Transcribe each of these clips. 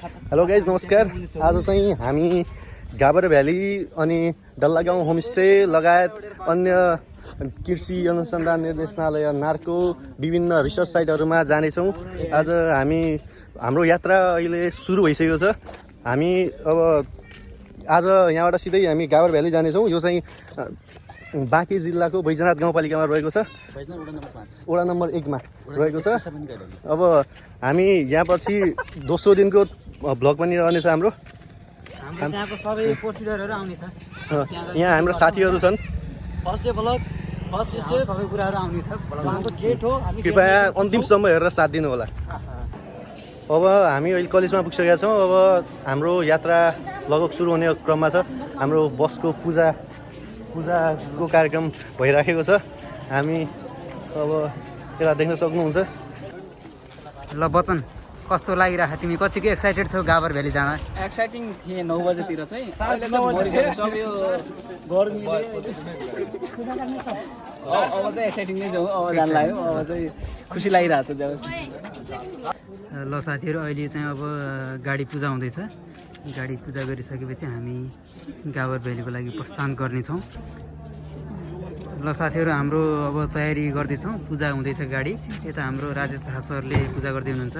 Hello guys नमस्कार। आज चाहिँ हामी गाबर भ्याली अनि डल्ला गाउँ होमस्टे लगायत अन्य कृषि अनुसन्धान निर्देशनालय नार्को विभिन्न रिसर्च साइटहरूमा जानेछौँ। आज हाम्रो यात्रा अहिले सुरु भइसकेको छ। हामी अब आज यहाँबाट सिधै हामी गाबर भ्याली जानेछौँ। यो चाहिँ बाँकी जिल्लाको बैजनाथ गाउँपालिकामा रहेको छ, वडा नम्बर 1 मा रहेको छ। अब हामी यहाँ पछि दोस्रो दिनको भ्लग पनि रहनेछ हाम्रो। त्यहाँको सबै प्रोसिडरहरू आउने छ। यहाँ हाम्रो साथीहरू छन्। First day vlog, first step सबै कुराहरू आउने छ। भ्लगको गेट हो, हामी कृपया अन्तिमसम्म हेरेर साथ दिनु होला। अब हामी अहिले कलेजमा पुगिसकेका छौँ। अब हाम्रो यात्रा लगभग सुरु हुने क्रममा छ। हाम्रो बसको पूजाको कार्यक्रम भइराखेको छ। हामी अब यता देख्न सक्नुहुन्छ। ल बचन, कस्तो लागिरहेको? तिमी कतिको एक्साइटेड छौ गाबर भ्याली जान? एक्साइटिङ थिएँ 9 बजेतिर चाहिँ। अहिले त मरिसक्यो सब यो गर्मीले। अब चाहिँ एक्साइटिङ नै जाउँ, अब जान लाग्यो। अब चाहिँ खुसी लागिरहेको छ जाउँ। ल साथीहरू, अहिले चाहिँ अब गाडी पूजा हुँदैछ। गाडी पूजा गरिसकेपछि हामी गाबर भ्यालीको लागि प्रस्थान गर्नेछौँ। ल साथीहरू, हाम्रो अब तयारी गर्दैछौँ। पूजा हुँदैछ गाडी। यता हाम्रो राजेश शाह सरले पूजा गर्दै हुनुहुन्छ।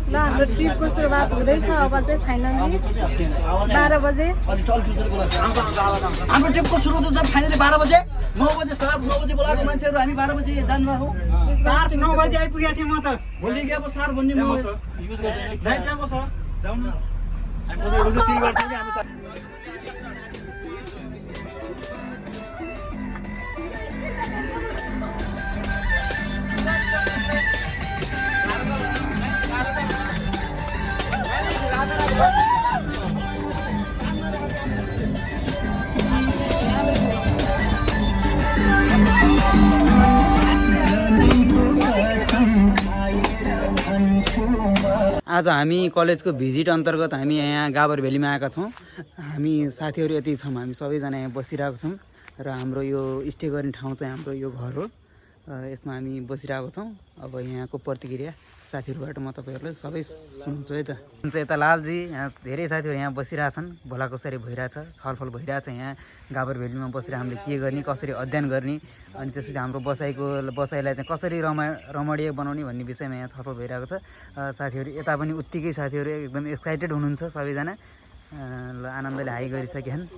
ल हाम्रो ट्रिपको सुरुवात हुँदैछ। अब चाहिँ फाइनली 12 बजे हाम्रो ट्रिपको सुरु हुन्छ। फाइनली 12 बजे, 9 बजे साहब 9 बजे बोलाएको मान्छेहरू हामी 12 बजे जानु हो। 9 बजे आइपुगेको थिएँ म त। भोलि के अब सार भन्ने म आज हामी कलेजको भिजिट अन्तर्गत हामी यहाँ गाबर भ्यालीमा आएका छौँ। हामी साथीहरू यति छौँ। हामी सबैजना यहाँ बसिरहेको छौँ र हाम्रो यो स्टे गर्ने ठाउँ चाहिँ हाम्रो यो घर हो। यसमा हामी बसिरहेको छौँ। अब यहाँको प्रतिक्रिया साथीहरूबाट म तपाईँहरूलाई सबै सुन्छु है त। हुन्छ यता लालजी, यहाँ धेरै साथीहरू यहाँ बसिरहेछन्। भोलाकोसरी भइरहेछ, छलफल भइरहेछ। यहाँ गाबर भ्यालीमा बसेर हामीले के गर्ने, कसरी अध्ययन गर्ने, अनि त्यसपछि हाम्रो बसाइलाई चाहिँ कसरी रमणीय बनाउने भन्ने विषयमा यहाँ छलफल भइरहेको छ। साथीहरू यता पनि उत्तिकै साथीहरू एकदम एक्साइटेड हुनुहुन्छ सबैजना। ल आनन्दले हाई गरिसकेछन्।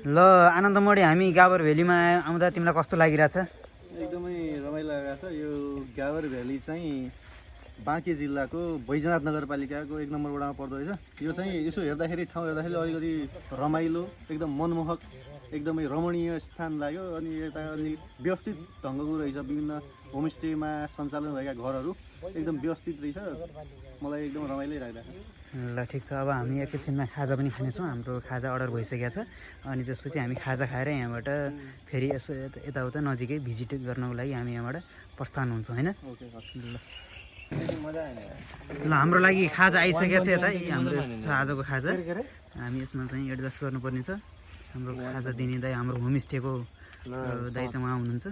ल आनन्द मडी, हामी गाबर भ्यालीमा आउँदा तिमीलाई कस्तो लागिरहेछ? एकदमै रमाइलो लागेको छ। यो गाबर भ्याली चाहिँ बाँकी जिल्लाको बैजनाथ नगरपालिकाको 1 नम्बर वडामा पर्दो रहेछ। यो चाहिँ यसो हेर्दाखेरि ठाउँ हेर्दाखेरि अलिकति रमाइलो, एकदम मनमोहक, एकदमै रमणीय स्थान लाग्यो। अनि यता अलिक व्यवस्थित ढङ्गको रहेछ। विभिन्न होमस्टेमा सञ्चालन भएका घरहरू एकदम व्यवस्थित रहेछ। मलाई एकदम रमाइलो लागिरहेको छ। ल ठिक छ। अब हामी एकैछिनमा खाजा पनि खानेछौँ। हाम्रो खाजा अर्डर भइसकेको छ। अनि त्यसपछि हामी खाजा खाएर यहाँबाट फेरि यसो यताउता नजिकै भिजिट गर्नको लागि हामी यहाँबाट प्रस्थान हुन्छौँ होइन। ल हाम्रो लागि खाजा आइसकेको छ। यता हाम्रो आजको खाजा हामी यसमा चाहिँ एडजस्ट गर्नुपर्ने छ। हाम्रो खाजा दिने दाइ, हाम्रो होमस्टेको दाइ चाहिँ उहाँ हुनुहुन्छ।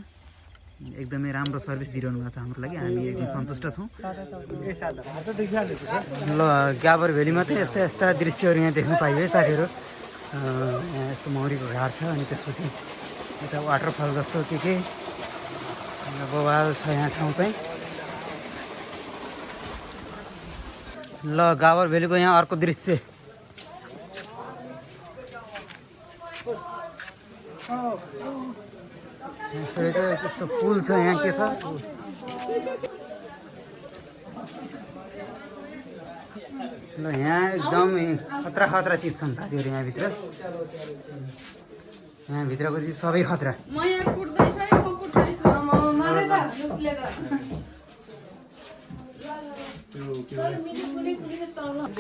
एकदमै राम्रो सर्भिस दिइरहनु भएको छ हाम्रो लागि। हामी एकदम सन्तुष्ट छौँ। ल गाबर भ्यालीमा चाहिँ यस्ता यस्ता दृश्यहरू यहाँ देख्न पाइयो है साथीहरू। यहाँ यस्तो मौरीको घाट छ। अनि त्यसपछि यता वाटरफल जस्तो के बवाल छ यहाँ ठाउँ चाहिँ। ल गाबर भ्यालीको यहाँ अर्को दृश्य। यस्तो रहेछ, यस्तो पुल छ यहाँ। के छ ल यहाँ एकदमै खतरा खतरा चिज छन् साथीहरू यहाँभित्र। यहाँभित्रको चिज सबै खतरा।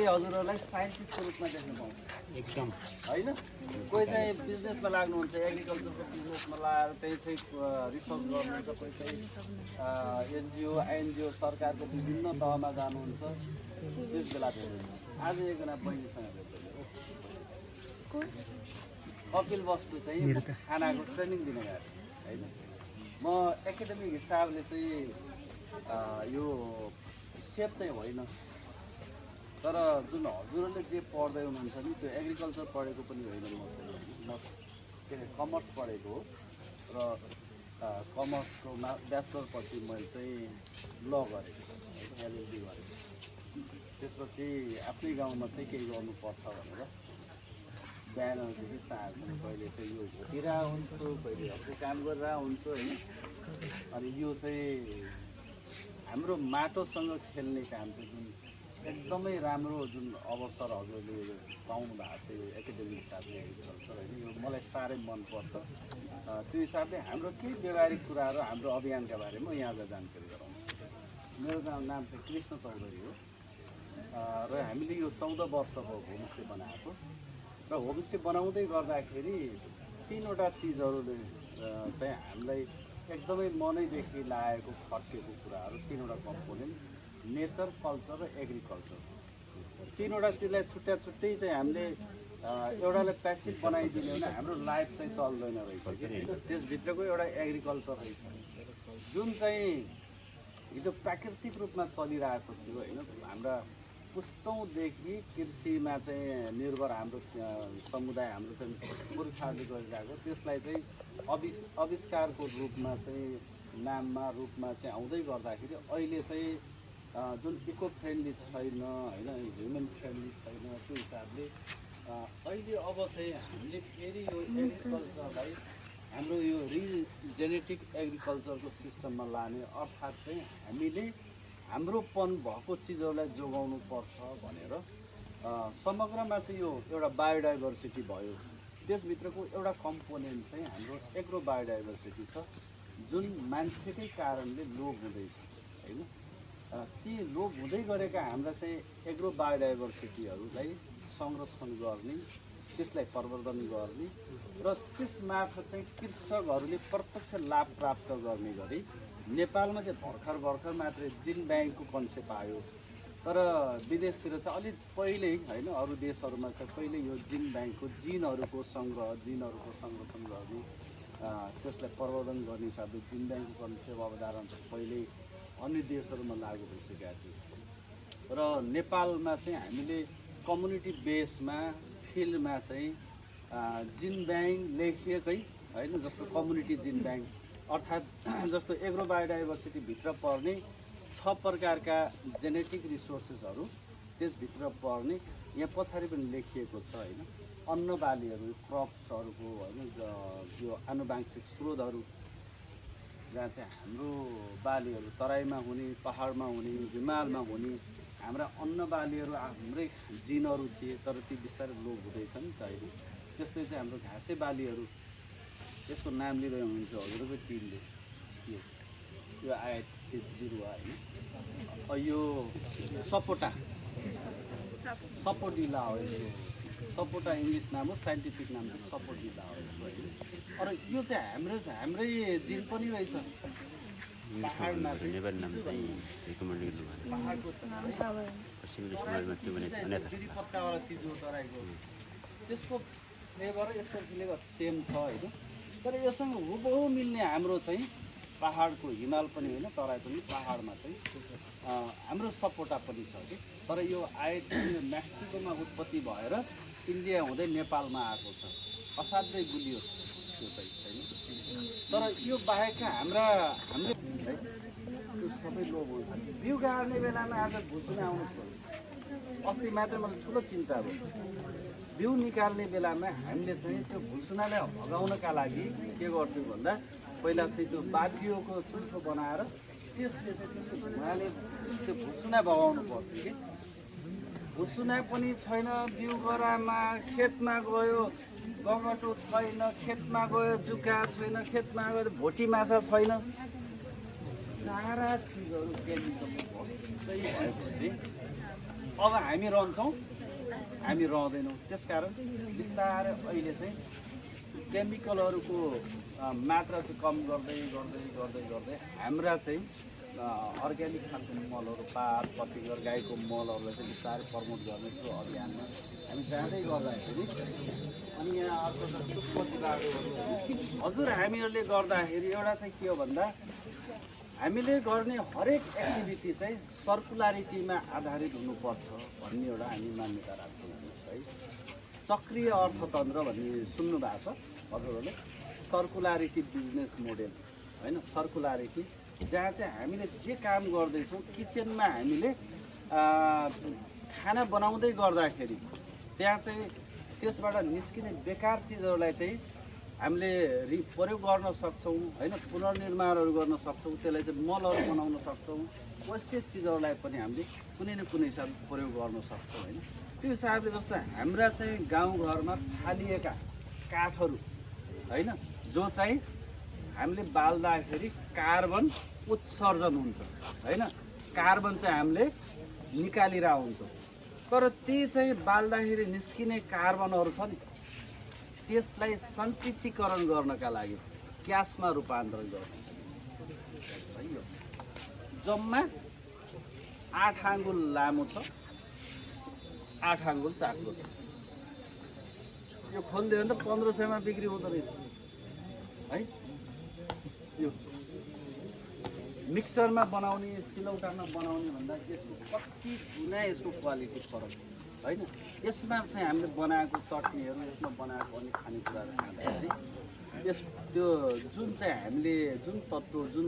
हजुरहरूलाई साइन्टिस्टको रूपमा देख्न पाउँछ एकदम होइन। कोही चाहिँ बिजनेसमा लाग्नुहुन्छ, एग्रिकल्चरको बिजनेसमा लगाएर त्यही चाहिँ रिसर्च गर्नुहुन्छ। कोही चाहिँ एनजिओ आइएनजिओ सरकारको विभिन्न तहमा जानुहुन्छ। त्यस बेला भेट्नुहुन्छ। आज एकजना बहिनीसँग भेट्यो, कपिल वस्तु चाहिँ खानाको ट्रेनिङ दिन गएको होइन। म एकाडेमिक हिसाबले चाहिँ यो सेफ चाहिँ होइन, तर जुन हजुरहरूले जे पढ्दै हुनुहुन्छ नि त्यो एग्रिकल्चर पढेको पनि होइन, म के अरे कमर्स पढेको हो र कमर्सको ब्याचलर पछि मैले चाहिँ ल गरेको, एलएलबी गरेको। त्यसपछि आफ्नै गाउँमा चाहिँ केही गर्नुपर्छ भनेर बिहानदेखि साँझसम्म कहिले चाहिँ यो घोटिरहेको हुन्छु, कहिले अर्को काम गरिरहेको हुन्छु होइन। अनि यो चाहिँ हाम्रो माटोसँग खेल्ने काम चाहिँ जुन एकदमै राम्रो जुन अवसर हजुरले पाउनु भएको छ यो एकाडेमिक हिसाबले एग्रिकल्चर होइन, यो मलाई साह्रै मनपर्छ। त्यो हिसाबले हाम्रो केही व्यवहारिक कुराहरू हाम्रो अभियानका बारेमा यहाँलाई जानकारी गराउँछु। मेरो नाम चाहिँ कृष्ण चौधरी हो र हामीले यो 14 वर्ष भयो होमस्टे बनाएको र होमस्टे बनाउँदै गर्दाखेरि 3वटा चिजहरूले चाहिँ हामीलाई एकदमै मनैदेखि लागेको खटेको कुराहरू 3वटा कम्पोनेन्ट, नेचर, कल्चर र एग्रिकल्चर। 3वटा चिजलाई छुट्टा छुट्टै चाहिँ हामीले एउटालाई प्यासिभ बनाइदिने भने हाम्रो लाइफ चाहिँ चल्दैन रहेछ। त्यसभित्रको एउटा एग्रिकल्चर रहेछ जुन चाहिँ हिजो प्राकृतिक रूपमा चलिरहेको थियो होइन। हाम्रा पुस्तौँदेखि कृषिमा चाहिँ निर्भर हाम्रो समुदाय, हाम्रो चाहिँ पुर्खाहरूले गरिरहेको, त्यसलाई चाहिँ आविष्कारको रूपमा चाहिँ नाममा रूपमा चाहिँ आउँदै गर्दाखेरि अहिले चाहिँ जुन इको फ्रेन्डली छैन होइन, ह्युमन फ्रेन्डली छैन, त्यो हिसाबले अहिले अब चाहिँ हामीले फेरि यो एग्रिकल्चरलाई हाम्रो यो रिजेनेटिक एग्रिकल्चरको सिस्टममा लाने, अर्थात् चाहिँ हामीले हाम्रोपन भएको चिजहरूलाई जोगाउनु पर्छ भनेर समग्रमा चाहिँ यो एउटा बायोडाइभर्सिटी भयो। त्यसभित्रको एउटा कम्पोनेन्ट चाहिँ हाम्रो एग्रो बायोडाइभर्सिटी छ जुन मान्छेकै कारणले लोप हुँदैछ होइन। ती लोप हुँदै गरेका हाम्रा चाहिँ एग्रो बायोडाइभर्सिटीहरूलाई संरक्षण गर्ने, त्यसलाई प्रवर्धन गर्ने र त्यस मार्फत चाहिँ कृषकहरूले प्रत्यक्ष लाभ प्राप्त गर्ने गरी नेपालमा चाहिँ भर्खर मात्रै जिन ब्याङ्कको कन्सेप्ट आयो, तर विदेशतिर चाहिँ अलिक पहिल्यै होइन, अरू देशहरूमा चाहिँ पहिले यो जिन ब्याङ्कको जिनहरूको संरक्षण गर्ने, त्यसलाई प्रवर्धन गर्ने हिसाबले जिन ब्याङ्कको कन्सेप्ट अवधारणा चाहिँ पहिल्यै अन्य देशहरूमा लागू भइसकेका थियो र नेपालमा चाहिँ हामीले कम्युनिटी बेसमा फिल्डमा चाहिँ जिन ब्याङ्क लेखिएकै होइन, जस्तो कम्युनिटी जिन ब्याङ्क अर्थात् जस्तो एग्रो बायोडाइभर्सिटीभित्र पर्ने 6 प्रकारका जेनेटिक रिसोर्सेसहरू त्यसभित्र पर्ने यहाँ पछाडि पनि लेखिएको छ होइन। अन्न बालीहरू, क्रप्सहरूको होइन, यो आनुवांशिक स्रोतहरू जहाँ चाहिँ हाम्रो बालीहरू तराईमा हुने, पहाडमा हुने, हिमालमा हुने हाम्रा अन्न बालीहरू हाम्रै जिनहरू थिए, तर ती बिस्तारै लोप हुँदैछन् अहिले। त्यस्तै चाहिँ हाम्रो घाँसे बालीहरू, यसको नाम लिँदै हुनुहुन्छ हजुरको टिमले, यो आए बिरुवा होइन, यो सपोटिला हो, यो सपोटा इङ्ग्लिस नाम हो, साइन्टिफिक नाम चाहिँ सपोटिला हो होइन। र यो चाहिँ हाम्रै जिन पनि रहेछ। पहाडमा पत्तावाला चिज हो तराईको, त्यसको फ्लेभर यसको फ्लेभर सेम छ होइन। तर योसँग हुबहु मिल्ने हाम्रो चाहिँ पहाडको हिमाल पनि होइन, तराई पनि, पहाडमा चाहिँ हाम्रो सपोटा पनि छ कि। तर यो मेक्सिकोमा उत्पत्ति भएर इन्डिया हुँदै नेपालमा आएको छ, असाध्यै गुलियो त्यो चाहिँ छैन। तर यो बाहेकका हामीले त्यो सबै लोभ हुन्छ। बिउ गाड्ने बेलामा आज भुसुना आउनु पर्यो, अस्ति मात्रै मलाई ठुलो चिन्ता भयो। बिउ निकाल्ने बेलामा हामीले चाहिँ त्यो भुसुनालाई भगाउनका लागि के गर्थ्यौँ भन्दा पहिला चाहिँ त्यो बाँधिएको चुल्ठो बनाएर त्यसले चाहिँ त्यसको धुवाले त्यो भुसुना भगाउनु पर्थ्यो कि। भुसुना पनि छैन, बिउ गरामा खेतमा गयो गगटो छैन, खेतमा गयो जुका छैन, खेतमा गयो भोटी माछा छैन, सारा चिजहरू केमिकलको भर्ती भएपछि अब हामी रहन्छौँ, हामी रहँदैनौँ। त्यसकारण बिस्तारै अहिले चाहिँ केमिकलहरूको मात्रा चाहिँ कम गर्दै हाम्रा चाहिँ अर्ग्यानिक खालको मलहरू, पात पतिगर गाईको मलहरूलाई चाहिँ बिस्तारै प्रमोट गर्ने त्यो अभियानमा हामी जाँदै गर्दाखेरि अनि यहाँ अर्को सूक्ष्म दिवाहरू हजुर हामीहरूले गर्दाखेरि एउटा चाहिँ के हो भन्दा हामीले गर्ने हरेक एक्टिभिटी चाहिँ सर्कुलारिटीमा आधारित हुनुपर्छ भन्ने एउटा हामी मान्यता राख्छौँ है। चक्रीय अर्थतन्त्र भन्ने सुन्नु भएको छ हजुरहरूले, सर्कुलारिटी बिजनेस मोडेल होइन, सर्कुलारिटी जहाँ चाहिँ हामीले जे काम गर्दैछौँ किचनमा हामीले खाना बनाउँदै गर्दाखेरि त्यहाँ चाहिँ त्यसबाट निस्किने बेकार चिजहरूलाई चाहिँ हामीले प्रयोग गर्न सक्छौँ होइन, पुनर्निर्माणहरू गर्न सक्छौँ, त्यसलाई चाहिँ मलहरू बनाउन सक्छौँ, वेस्टेज चिजहरूलाई पनि हामीले कुनै न कुनै हिसाबले प्रयोग गर्न सक्छौँ होइन। त्यो हिसाबले जस्तो हाम्रा चाहिँ गाउँघरमा फालिएका काठहरू होइन, जो चाहिँ हामीले बाल्दाखेरि कार्बन उत्सर्जन हुन्छ होइन, कार्बन चाहिँ हामीले निकालिरह हुन्छौँ, तर ती चाहिँ बाल्दाखेरि निस्किने कार्बनहरू छ नि त्यसलाई सञ्चितीकरण गर्नका लागि ग्यासमा रूपान्तरण गर्न सकिन्छ। जम्मा 8 आङ्गुल लामो छ, 8 आङ्गुल चाक्लो छ। यो खोलिदियो भने त 1500मा बिक्री हुँदो रहेछ है। यो मिक्सरमा बनाउने सिलौटामा बनाउने भन्दा यसको कति गुणा यसको क्वालिटी फरक होइन। यसमा चाहिँ हामीले बनाएको चटनीहरू, यसमा बनाएको अन्य खानेकुराहरू खाँदाखेरि यस त्यो जुन चाहिँ हामीले जुन तत्त्व जुन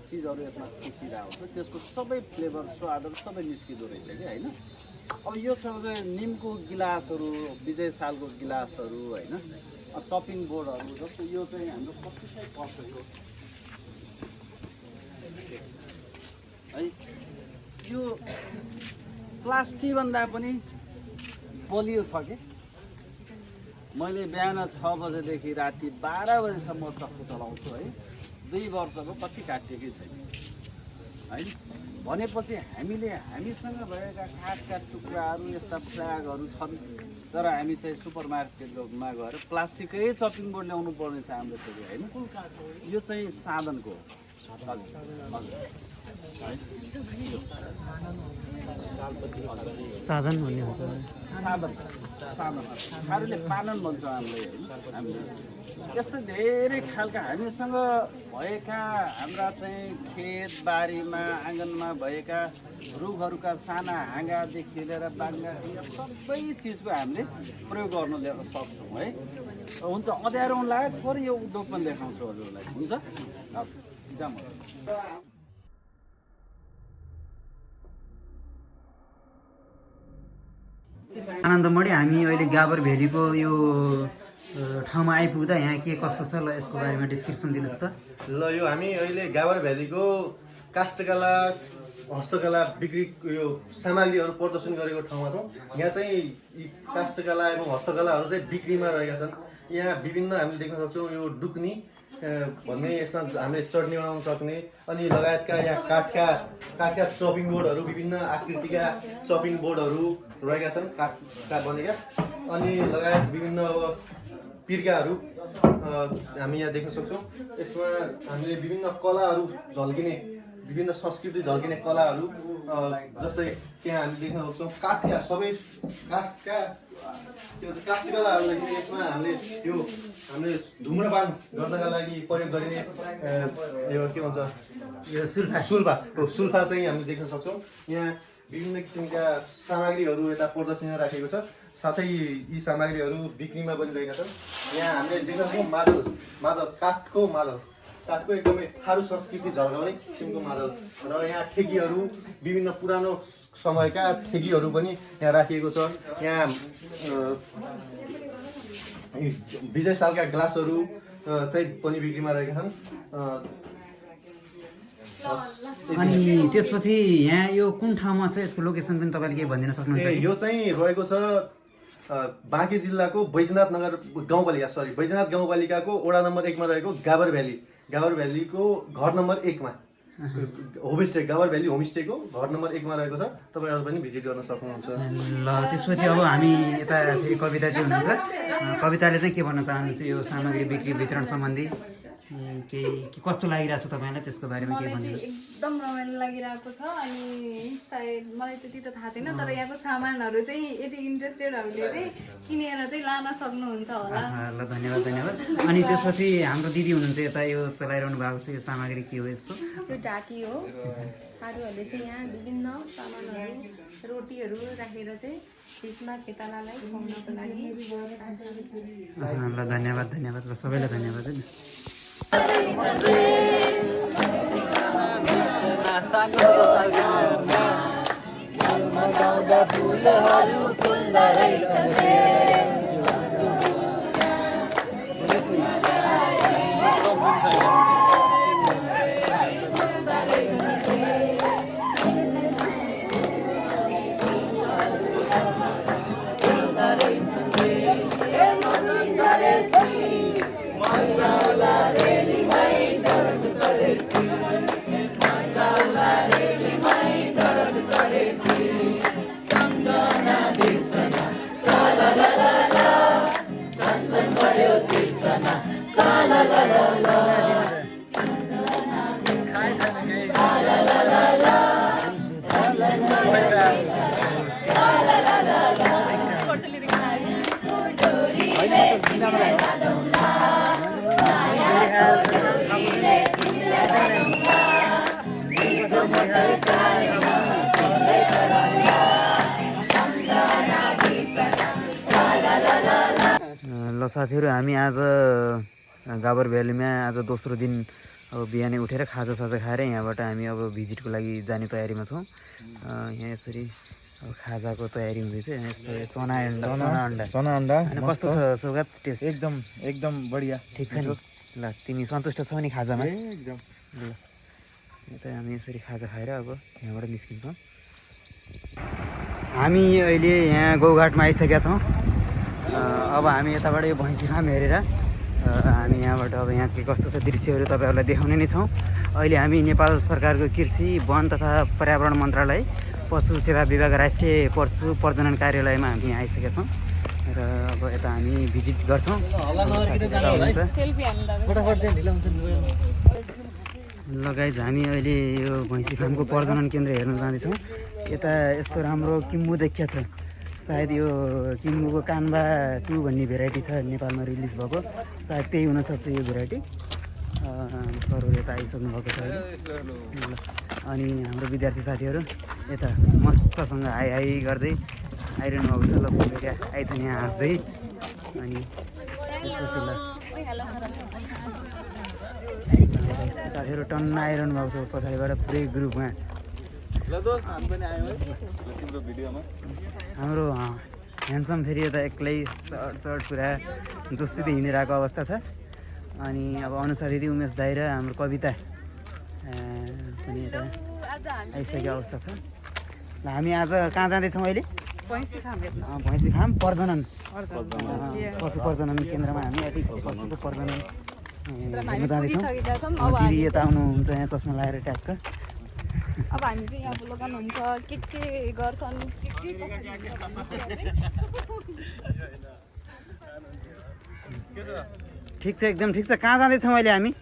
चिजहरू यसमा खिचिरहेको हुन्छ त्यसको सबै फ्लेभर स्वादहरू सबै निस्किँदो रहेछ कि होइन। अब यो सँगै निमको गिलासहरू, विजय सालको गिलासहरू होइन, चपिङ बोर्डहरू जस्तो यो चाहिँ हाम्रो 2500 पर्छ यो है। यो प्लास्टिकभन्दा पनि बलियो छ कि मैले बिहान 6 बजेदेखि राति 12 बजेसम्म चक्कु चलाउँछु है। 2 वर्षको कति काटिएकै छैन है। भनेपछि हामीसँग भएका काठका टुक्राहरू यस्ता फ्ल्यागहरू छन्, तर हामी चाहिँ सुपर मार्केटमा गएर प्लास्टिकै चपिङ बोर्ड ल्याउनु पर्ने छ हाम्रो फेरि होइन। यो चाहिँ साधनको हो। साधन भन्ने हुन्छ, साधन थारूले पानन भन्छ हामीले। यस्तो धेरै खालका हामीसँग भएका हाम्रा चाहिँ खेत बारीमा आँगनमा भएका रुखहरूका साना हाँगादेखि लिएर बाङ्गा सबै चिजको हामीले प्रयोग गर्न सक्छौँ है। हुन्छ, अँध्यारो लाग्यो थोरै यो उद्योग पनि देखाउँछु हजुरलाई। हुन्छ, हस् जाम। आनन्दमढी हामी अहिले गाबर भेलीको यो ठाउँमा आइपुग्दा यहाँ के कस्तो छ ल यसको बारेमा डिस्क्रिप्सन दिनुहोस् त। ल यो हामी अहिले गाबर भ्यालीको काष्ठकला हस्तकला बिक्री यो सामग्रीहरू प्रदर्शन गरेको ठाउँमा छौँ। यहाँ चाहिँ यी काष्ठकला एवं हस्तकलाहरू चाहिँ बिक्रीमा रहेका छन्। यहाँ विभिन्न हामीले देख्न सक्छौँ यो डुक्नी भन्ने, यसमा हामीले चटनी बनाउन सक्ने अनि लगायतका यहाँ काठका चपिङ बोर्डहरू, विभिन्न आकृतिका चपिङ बोर्डहरू रहेका छन् काठका बनेका, अनि लगायत विभिन्न अब पिर्काहरू हामी यहाँ देख्न सक्छौँ। यसमा हामीले विभिन्न कलाहरू झल्किने, विभिन्न संस्कृति झल्किने कलाहरू जस्तै त्यहाँ हामी देख्न सक्छौँ काठका सबै काठका त्यो काष्ठकलाहरूदेखि यसमा हामीले धुम्रपान गर्नका लागि प्रयोग गरिने एउटा के भन्छ यो सुल्फा चाहिँ हामीले देख्न सक्छौँ। यहाँ विभिन्न किसिमका सामग्रीहरू यता प्रदर्शनीमा राखेको छ, साथै यी सामग्रीहरू बिक्रीमा पनि रहेका छन्। यहाँ हामीले देख्न सक्छौँ मादल काठको एकदमै थारू संस्कृति झल्काउने किसिमको मादल र यहाँ ठेकीहरू, विभिन्न पुरानो समयका ठेकीहरू पनि यहाँ राखिएको छ। यहाँ विजय सालका ग्लासहरू चाहिँ पनि बिक्रीमा रहेका छन्। अनि त्यसपछि यहाँ यो कुन ठाउँमा छ, यसको लोकेसन पनि तपाईँले केही भनिदिन सक्नुहुन्छ? यो चाहिँ रहेको छ बाँकी जिल्लाको बैजनाथ गाउँपालिकाको वडा नम्बर 1 मा रहेको गाबर भ्यालीको घर नम्बर 1 मा होमस्टे, गाबर भ्याली होमस्टेको घर नम्बर 1 मा रहेको छ। तपाईँहरू पनि भिजिट गर्न सक्नुहुन्छ। ल त्यसपछि अब हामी यता फेरि कविताजी हुनुहुन्छ, कविताले चाहिँ के भन्न चाहनुहुन्छ यो सामग्री बिक्री वितरण सम्बन्धी? केही कस्तो लागिरहेको छ तपाईँलाई त्यसको बारेमा केही भनिदिनु। एकदम रमाइलो लागिरहेको छ। अनि मलाई त्यति त थाहा छैन तर यहाँको सामानहरू चाहिँ यति इन्ट्रेस्टेडहरूले चाहिँ किनेर चाहिँ लान सक्नुहुन्छ होला ल धन्यवाद अनि त्यसपछि हाम्रो दिदी हुनुहुन्छ यता यो चलाइरहनु भएको छ यो सामग्री के हो यस्तो त्यो ढाकी हो अरूहरूले चाहिँ यहाँ विभिन्न सामानहरू रोटीहरू राखेर चाहिँ भिखमा खेतालालाई खुवाउनको लागि ल धन्यवाद ल सबैलाई धन्यवाद है ल साथीहरू हामी आज गाबर भ्यालीमा आज दोस्रो दिन अब बिहानै उठेर खाजासाजा खाएर यहाँबाट हामी अब भिजिटको लागि जाने तयारीमा छौँ यहाँ यसरी अब खाजाको तयारी हुँदैछ यहाँ यस्तो चना अन्डा होइन कस्तो छ सौगात टेस्ट एकदम बढिया ठिक छ नि ल तिमी सन्तुष्ट छौ नि खाजामा एकदम ल यता हामी यसरी खाजा खाएर अब यहाँबाट निस्किन्छौँ हामी अहिले यहाँ गौघाटमा आइसकेका छौँ अब हामी यताबाट यो भैँसी फार्म हेरेर हामी यहाँबाट अब यहाँ के कस्तो छ दृश्यहरू तपाईँहरूलाई देखाउने नै छौँ अहिले हामी नेपाल सरकारको कृषि वन तथा पर्यावरण मन्त्रालय पशु सेवा विभाग राष्ट्रिय पशु प्रजनन कार्यालयमा हामी यहाँ आइसकेका छौँ र अब यता हामी भिजिट गर्छौँ ल गाइज हामी अहिले यो भैँसी फार्मको प्रजनन केन्द्र हेर्न जाँदैछौँ यता यस्तो राम्रो किम्बु देखिया छ सायद यो किम्बुको कान्बा 2 भन्ने भेराइटी छ नेपालमा रिलिज भएको सायद त्यही हुनसक्छ यो भेराइटी सरहरू यता आइसक्नु भएको छ अहिले अनि हाम्रो विद्यार्थी साथीहरू यता मस्तसँग हाई गर्दै आइरहनु भएको छ ल पुगेर आइछन् यहाँ हाँस्दै अनि त्यसपछि ल साथीहरू टन्न आइरहनु भएको छ पछाडिबाट पुरै ग्रुपमा हाम्रो ह्यान्डसम फेरि यता एक्लै सर्ट पुरा जोसित हिँडिरहेको अवस्था छ अनि अब अनुसार दिदी उमेश दाइ र हाम्रो कविता पनि यता आइसकेको अवस्था छ ल हामी आज कहाँ जाँदैछौँ अहिले भैँसी फार्म प्रजनन पशु प्रजनन केन्द्रमा हामी पशुको प्रजनन हेर्न जाँदैछौँ दिदी यता आउनुहुन्छ यहाँ चस्मा लगाएर ट्याक्क अब हामी चाहिँ यहाँ लोकल हुन्छ के गर्छन् ठिक छ एकदम ठिक छ कहाँ जाँदैछौँ अहिले हामी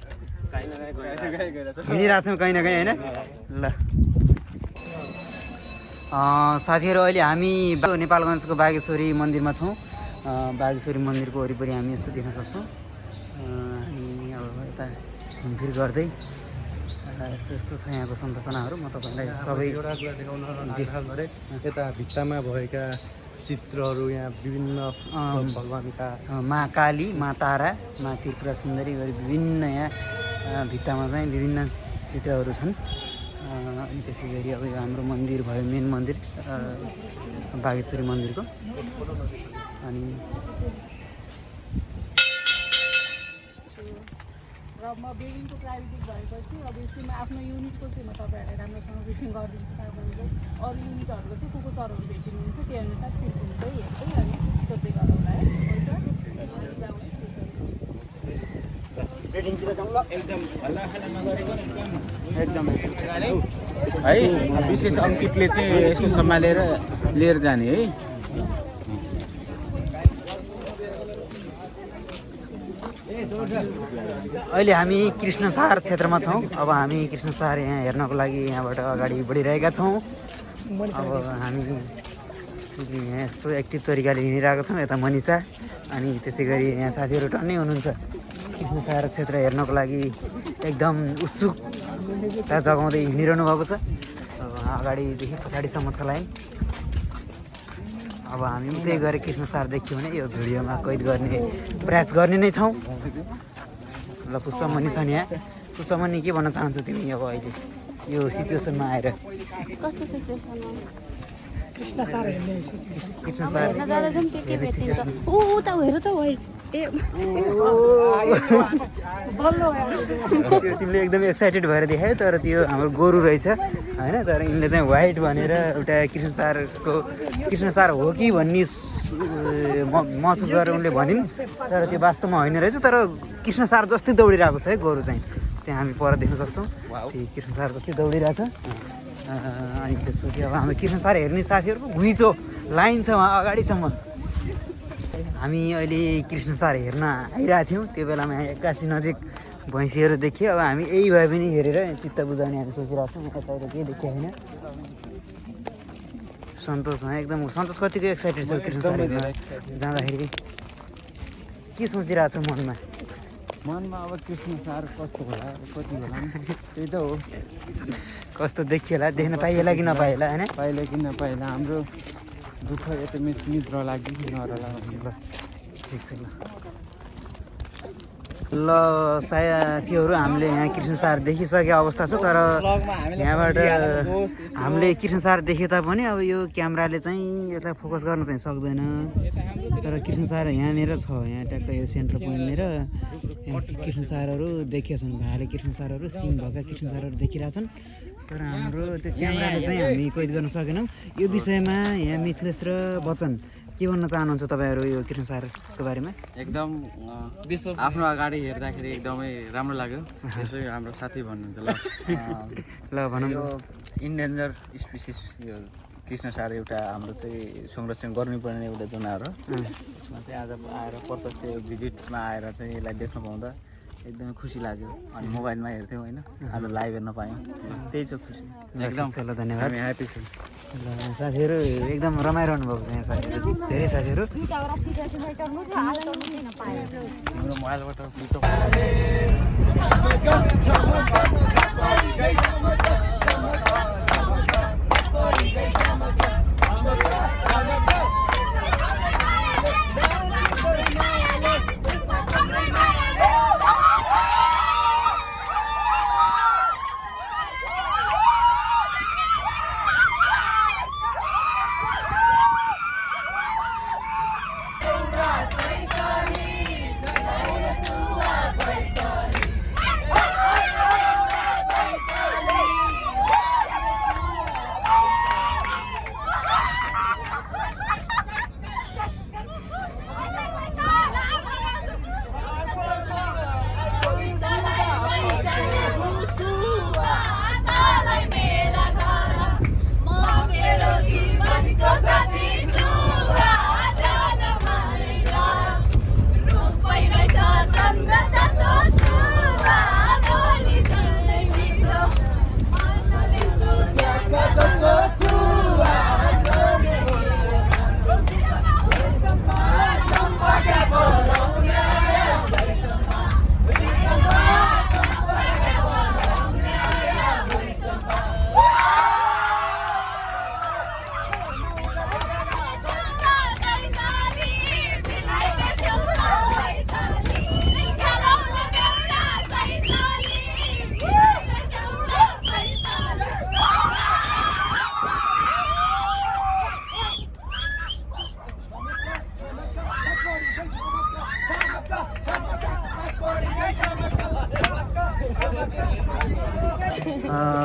हिँडिरहेको छौँ कहीँ न कहीँ होइन ल साथीहरू अहिले हामी नेपालगञ्जको बागेश्वरी मन्दिरमा छौँ बागेश्वरी मन्दिरको वरिपरि हामी यस्तो देख्न सक्छौँ अनि अब यता घुमफिर गर्दै यस्तो यस्तो छ यहाँको संरचनाहरू म तपाईँलाई सबै एउटा कुरा देखाउन गरेँ यता भित्तामा भएका चित्रहरू यहाँ विभिन्न भगवान्का माँ काली माँ तारा माँ त्रिपुरा सुन्दरी गरी विभिन्न यहाँ भित्तामा चाहिँ विभिन्न चित्रहरू छन् अनि त्यसै गरी अब यो हाम्रो मन्दिर भयो मेन मन्दिर बागेश्वरी मन्दिरको अनि र म बिल्डिङको प्राइभेट भएपछि अब स्कुलमा आफ्नो युनिटको चाहिँ म तपाईँहरूलाई राम्रोसँग ब्रिफिङ गरिदिन्छु तपाईँहरूले अरू युनिटहरूको चाहिँ को सरहरू भेटिनुहुन्छ त्यही अनुसार फिल्डकै हेर्दै अनि सोध्दै गरौँला है एकदम है विशेष अङ्कितले चाहिँ यसको सम्हालेर लिएर जाने है अहिले हामी कृष्णसार क्षेत्रमा छौँ अब हामी कृष्णसार यहाँ हेर्नको लागि यहाँबाट अगाडि बढिरहेका छौँ अब हामी यहाँ यस्तो एक्टिभ तरिकाले हिँडिरहेको छौँ। यता मनिषा अनि त्यसै गरी यहाँ साथीहरू टन्नै हुनुहुन्छ कृष्ण सागर क्षेत्र हेर्नको लागि एकदम उत्सुकता जगाउँदै हिँडिरहनु भएको छ। अब अगाडिदेखि पछाडिसम्म छ लाइन। अब हामी उतै गएर कृष्ण सार देख्यौँ भने यो भिडियोमा कैद गर्ने प्रयास गर्ने नै छौँ। ल पुष्पमणि छ नि यहाँ। पुष्पमणि के भन्न चाहन्छौ तिमी अब अहिले यो सिचुएसनमा आएर? कस्तो सिचुएसनमा? कृष्ण सार हेर्न जाँदा चाहिँ के के भेटिन्छ? उता हेर त वाइट त्यो तिमीले एकदमै एक्साइटेड भएर देखायो, तर त्यो हाम्रो गोरु रहेछ होइन। तर यिनले चाहिँ वाइट भनेर एउटा कृष्ण सार हो कि भन्ने महसुस गरेर उनले भनिन्, तर त्यो वास्तवमा होइन रहेछ। तर कृष्ण सार जस्तै दौडिरहेको छ है गोरु चाहिँ, त्यहाँ हामी पर देख्न सक्छौँ। त्यो कृष्ण सार जस्तै दौडिरहेछ। अनि त्यसपछि अब हाम्रो कृष्ण सार हेर्ने साथीहरूको घुइँचो लाइन छ उहाँ अगाडिसम्म। हामी अहिले कृष्ण सार हेर्न आइरहेको थियौँ, त्यो बेलामा एक्कासी नजिक भैँसीहरू देखियो। अब हामी यही भए पनि हेरेर चित्त बुझाउने हामी सोचिरहेको छौँ। यताउता केही देखियो होइन। सन्तोष एकदम सन्तोष कतिको एक्साइटेड छ कृष्ण सार हेर्न जाँदाखेरि? के सोचिरहेको छ मनमा? अब कृष्ण सार कस्तो होला कति होला त्यही त हो। कस्तो देखिएला, देख्न पाइएला कि नपाइएला होइन? पाइला कि नपाइला हाम्रो दुःख यति सीमित रहला कि नरहला भन्नु। ठिक छ ल साथीहरू, हामीले यहाँ कृष्ण सार देखिसकेको अवस्था छ। तर यहाँबाट हामीले कृष्ण सार देखे तापनि अब यो क्यामेराले चाहिँ यसलाई फोकस गर्न चाहिँ सक्दैन। तर कृष्ण सार यहाँनिर छ, यहाँ ट्याक्क यो सेन्टर पोइन्टनिर कृष्ण सारहरू देखिया छन्। भाले कृष्ण सारहरू, सिङ भएका कृष्ण सारहरू देखिरहेछन्। तर हाम्रो त्यो क्यामेराले चाहिँ हामी कैद गर्न सकेनौँ। यो विषयमा यहाँ मिथिलेश र बच्चन के भन्न चाहनुहुन्छ तपाईँहरू यो कृष्ण सारको बारेमा? एकदम आफ्नो अगाडि हेर्दाखेरि एकदमै राम्रो लाग्यो। यसो हाम्रो साथी भन्नुहुन्छ ल भनौँ। यो इन्डेन्जर स्पिसिस यो कृष्ण सार एउटा हाम्रो चाहिँ संरक्षण गर्नुपर्ने एउटा जनावर हो। यसमा चाहिँ आज आएर प्रत्यक्ष भिजिटमा आएर चाहिँ यसलाई देख्न पाउँदा एकदमै खुसी लाग्यो। अनि मोबाइलमा हेर्थ्यौँ होइन, आज लाइभ हेर्न पायौँ, त्यही छ खुसी। एकदम धन्यवाद, हामी ह्याप्पी छौँ। साथीहरू एकदम रमाइरहनु भएको छ यहाँ साथीहरू, धेरै साथीहरू। हाम्रो मोबाइलबाट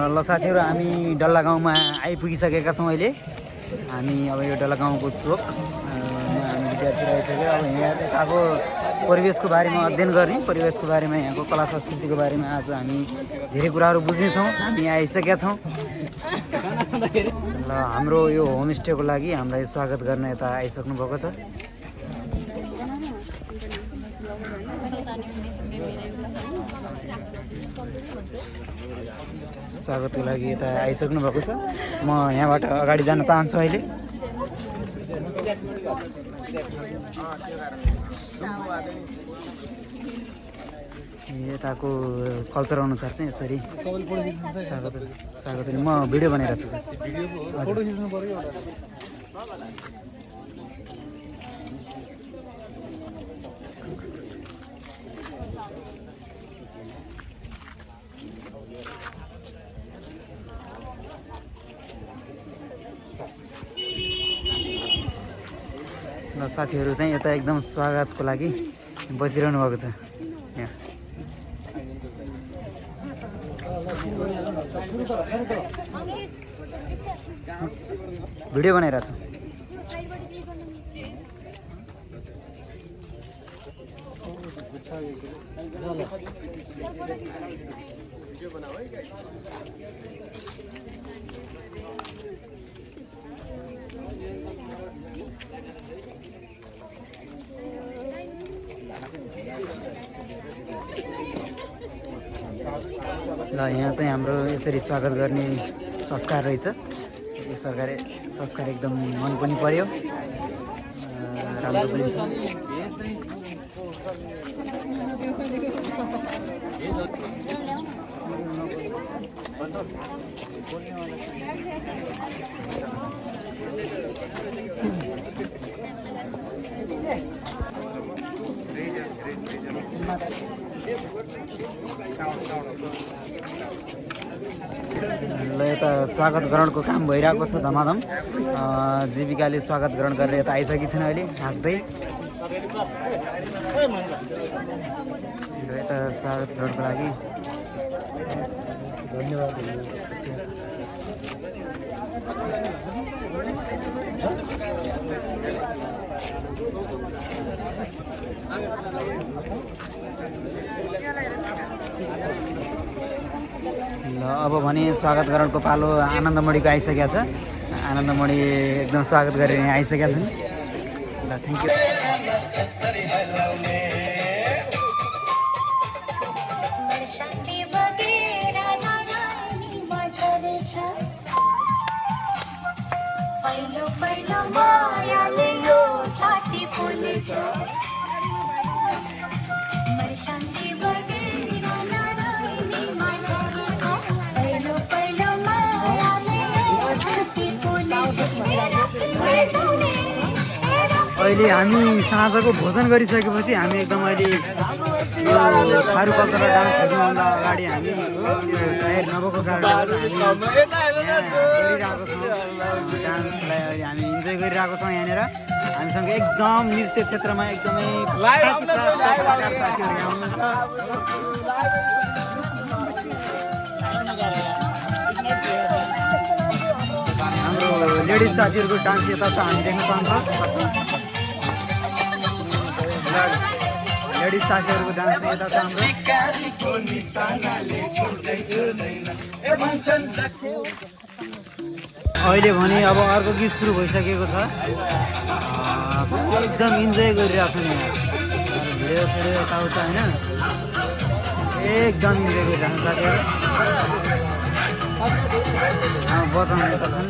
ल साथीहरू, हामी डल्ला गाउँमा आइपुगिसकेका छौँ अहिले। हामी अब यो डल्ला गाउँको चोक हामी विद्यार्थी आइसक्यो। अब यहाँ यताको परिवेशको बारेमा अध्ययन गर्ने, परिवेशको बारेमा, यहाँको कला संस्कृतिको बारेमा आज हामी धेरै कुराहरू बुझ्नेछौँ। हामी आइसकेका छौँ। ल हाम्रो यो होमस्टेको लागि हामीलाई स्वागत गर्न यता आइसक्नु भएको छ। स्वागतको लागि यता आइसक्नु भएको छ। म यहाँबाट अगाडि जान चाहन्छु अहिले। यताको कल्चर अनुसार चाहिँ यसरी स्वागत। म भिडियो बनाइरहेको छु। फोटो खिच्नु पर्यो। ल साथीहरू चाहिँ यता एकदम स्वागतको लागि बसिरहनु भएको छ। यहाँ भिडियो बनाइरहेको छु। ल यहाँ चाहिँ हाम्रो यसरी स्वागत गर्ने संस्कार रहेछ। यो संस्कार एकदम मन पनि पर्यो, राम्रो पनि छ। ल यता स्वागत ग्रहणको काम भइरहेको छ धमाधम। जीविकाले स्वागत ग्रहण गरेर यता आइसकेकी छन् अहिले हाँस्दै। यता स्वागत ग्रहणको लागि धन्यवाद। ल अब भने स्वागत ग्रहणको पालो आनन्दमणिको आइसकेको छ। आनन्दमणि एकदम स्वागत गरेर यहाँ आइसकेका छन्। ल थ्याङ्क यू। अहिले हामी साँझको भोजन गरिसकेपछि हामी एकदम अहिले यो थारू कल्चरल डान्स हेर्नुभन्दा अगाडि हामी यो टायर नभएको कारणले हामी गरिरहेको छौँ। डान्सलाई अहिले हामी इन्जोय गरिरहेको छौँ। यहाँनिर हामीसँग एकदम नृत्य क्षेत्रमा एकदमै कलाकार साथीहरू यहाँ हुनुहुन्छ। हाम्रो लेडिज साथीहरूको डान्स यता छ, हामी देख्न पाउँछौँ। लेडिज साथीहरूको डान्स यता छ हाम्रो। अहिले भने अब अर्को गीत सुरु भइसकेको छ। एकदम इन्जोय गरिरहेको छ यहाँ। भिडियो सिडियो यताउता होइन, एकदम इन्जोय गरिरहेको साथीहरू। बचाउनु यता छन्।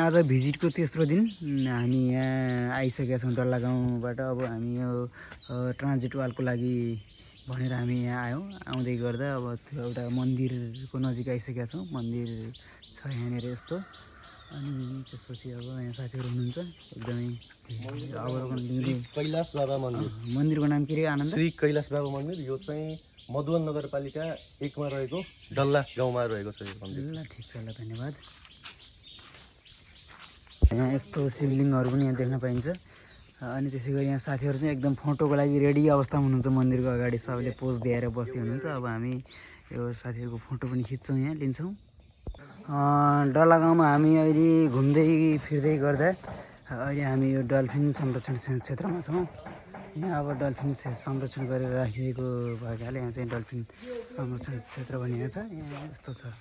आज भिजिटको तेस्रो दिन हामी यहाँ आइसकेका छौँ डल्ला गाउँबाट। अब हामी यो ट्रान्जिट वालको लागि भनेर हामी यहाँ आयौँ। आउँदै गर्दा अब त्यो एउटा मन्दिरको नजिक आइसकेका छौँ। मन्दिर छ यहाँनिर यस्तो। अनि त्यसपछि अब यहाँ साथीहरू हुनुहुन्छ एकदमै अवलोकन लिँदै। कैलाश बाबा मन्दिर, मन्दिरको नाम के रे आनन्द? श्री कैलाश बाबा मन्दिर। यो चाहिँ मधुवन नगरपालिका 1 मा रहेको डल्ला गाउँमा रहेको छ यो मन्दिर। ल ठिक छ, ल धन्यवाद। यहाँ यस्तो शिवलिङ्गहरू पनि यहाँ देख्न पाइन्छ। अनि त्यसै गरी यहाँ साथीहरू चाहिँ एकदम फोटोको लागि रेडी अवस्थामा हुनुहुन्छ। मन्दिरको अगाडि सबैले पोज दिएर बस्दै हुनुहुन्छ। अब हामी यो साथीहरूको फोटो पनि खिच्छौँ, यहाँ लिन्छौँ। डल्ला गाउँमा हामी अहिले घुम्दै फिर्दै गर्दा अहिले हामी यो डल्फिन संरक्षण क्षेत्रमा छौँ। यहाँ अब डल्फिन संरक्षण गरेर राखिएको भएकाले यहाँ चाहिँ डल्फिन संरक्षण क्षेत्र भनिएको छ। यहाँ यस्तो छ,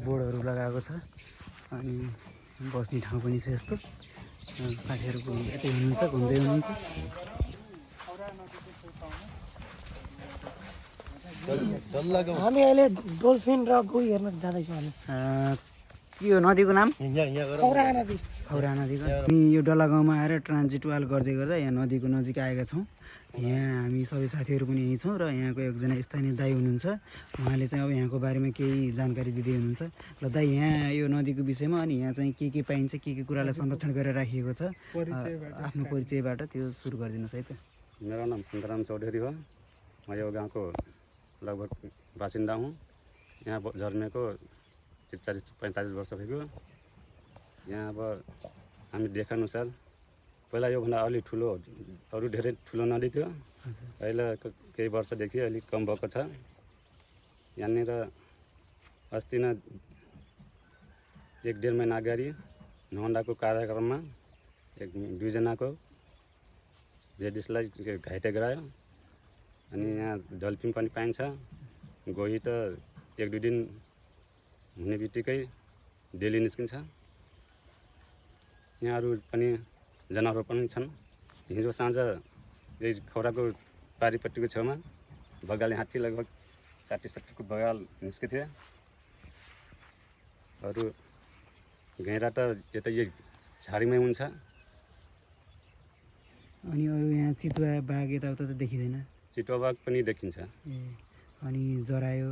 बोर्डहरू लगाएको छ अनि बस्ने ठाउँ पनि छ यस्तो। साथीहरूको यतै हुनुहुन्छ, घुम्दै हुनुहुन्छ। हामी अहिले डल्फिन र गोही हेर्न जाँदैछौँ। हामी के यो नदीको नाम? खौरा नदी। खौरा नदीको। हामी यो डल्ला गाउँमा आएर ट्रान्जिट वाल गर्दै गर्दा यहाँ नदीको नजिक आएका छौँ। यहाँ हामी सबै साथीहरू पनि यहीँ छौँ र यहाँको एकजना स्थानीय दाइ हुनुहुन्छ। उहाँले चाहिँ अब यहाँको बारेमा केही जानकारी दिँदै हुनुहुन्छ। ल दाइ, यहाँ यो नदीको विषयमा अनि यहाँ चाहिँ के पाइन्छ, के कुरालाई संरक्षण गरेर राखिएको छ, आफ्नो परिचयबाट त्यो सुरु गरिदिनुहोस् है त। मेरो नाम सन्तराम चौधरी हो। म यो गाउँको लगभग बासिन्दा हुँ। यहाँ जन्मेको 40-45 वर्ष भएको। यहाँ अब हामी देखाअनुसार पहिला योभन्दा अलि ठुलो, अरू धेरै ठुलो नदी थियो। अहिले केही वर्षदेखि अलिक कम भएको छ। यहाँनिर अस्ति नै 1-1.5 महिना अगाडि नुहाउँदाको कार्यक्रममा 1-2 जनाको लेडिसलाई घाइते गरायो। अनि यहाँ डल्फिन पनि पाइन्छ। गोही त 1-2 दिन हुने बित्तिकै डेली निस्किन्छ। यहाँ अरू पनि जनावरहरू पनि छन्। हिजो साँझ यही खौराको पारिपट्टिको छेउमा बगाले हात्ती लगभग 60-70 को बगाल निस्किथे। अरू गैँडा त यता यही झाडीमै हुन्छ। अनि अरू यहाँ चितुवा, बाघ यताउता त देखिँदैन? चितुवा बाघ पनि देखिन्छ। अनि जरायो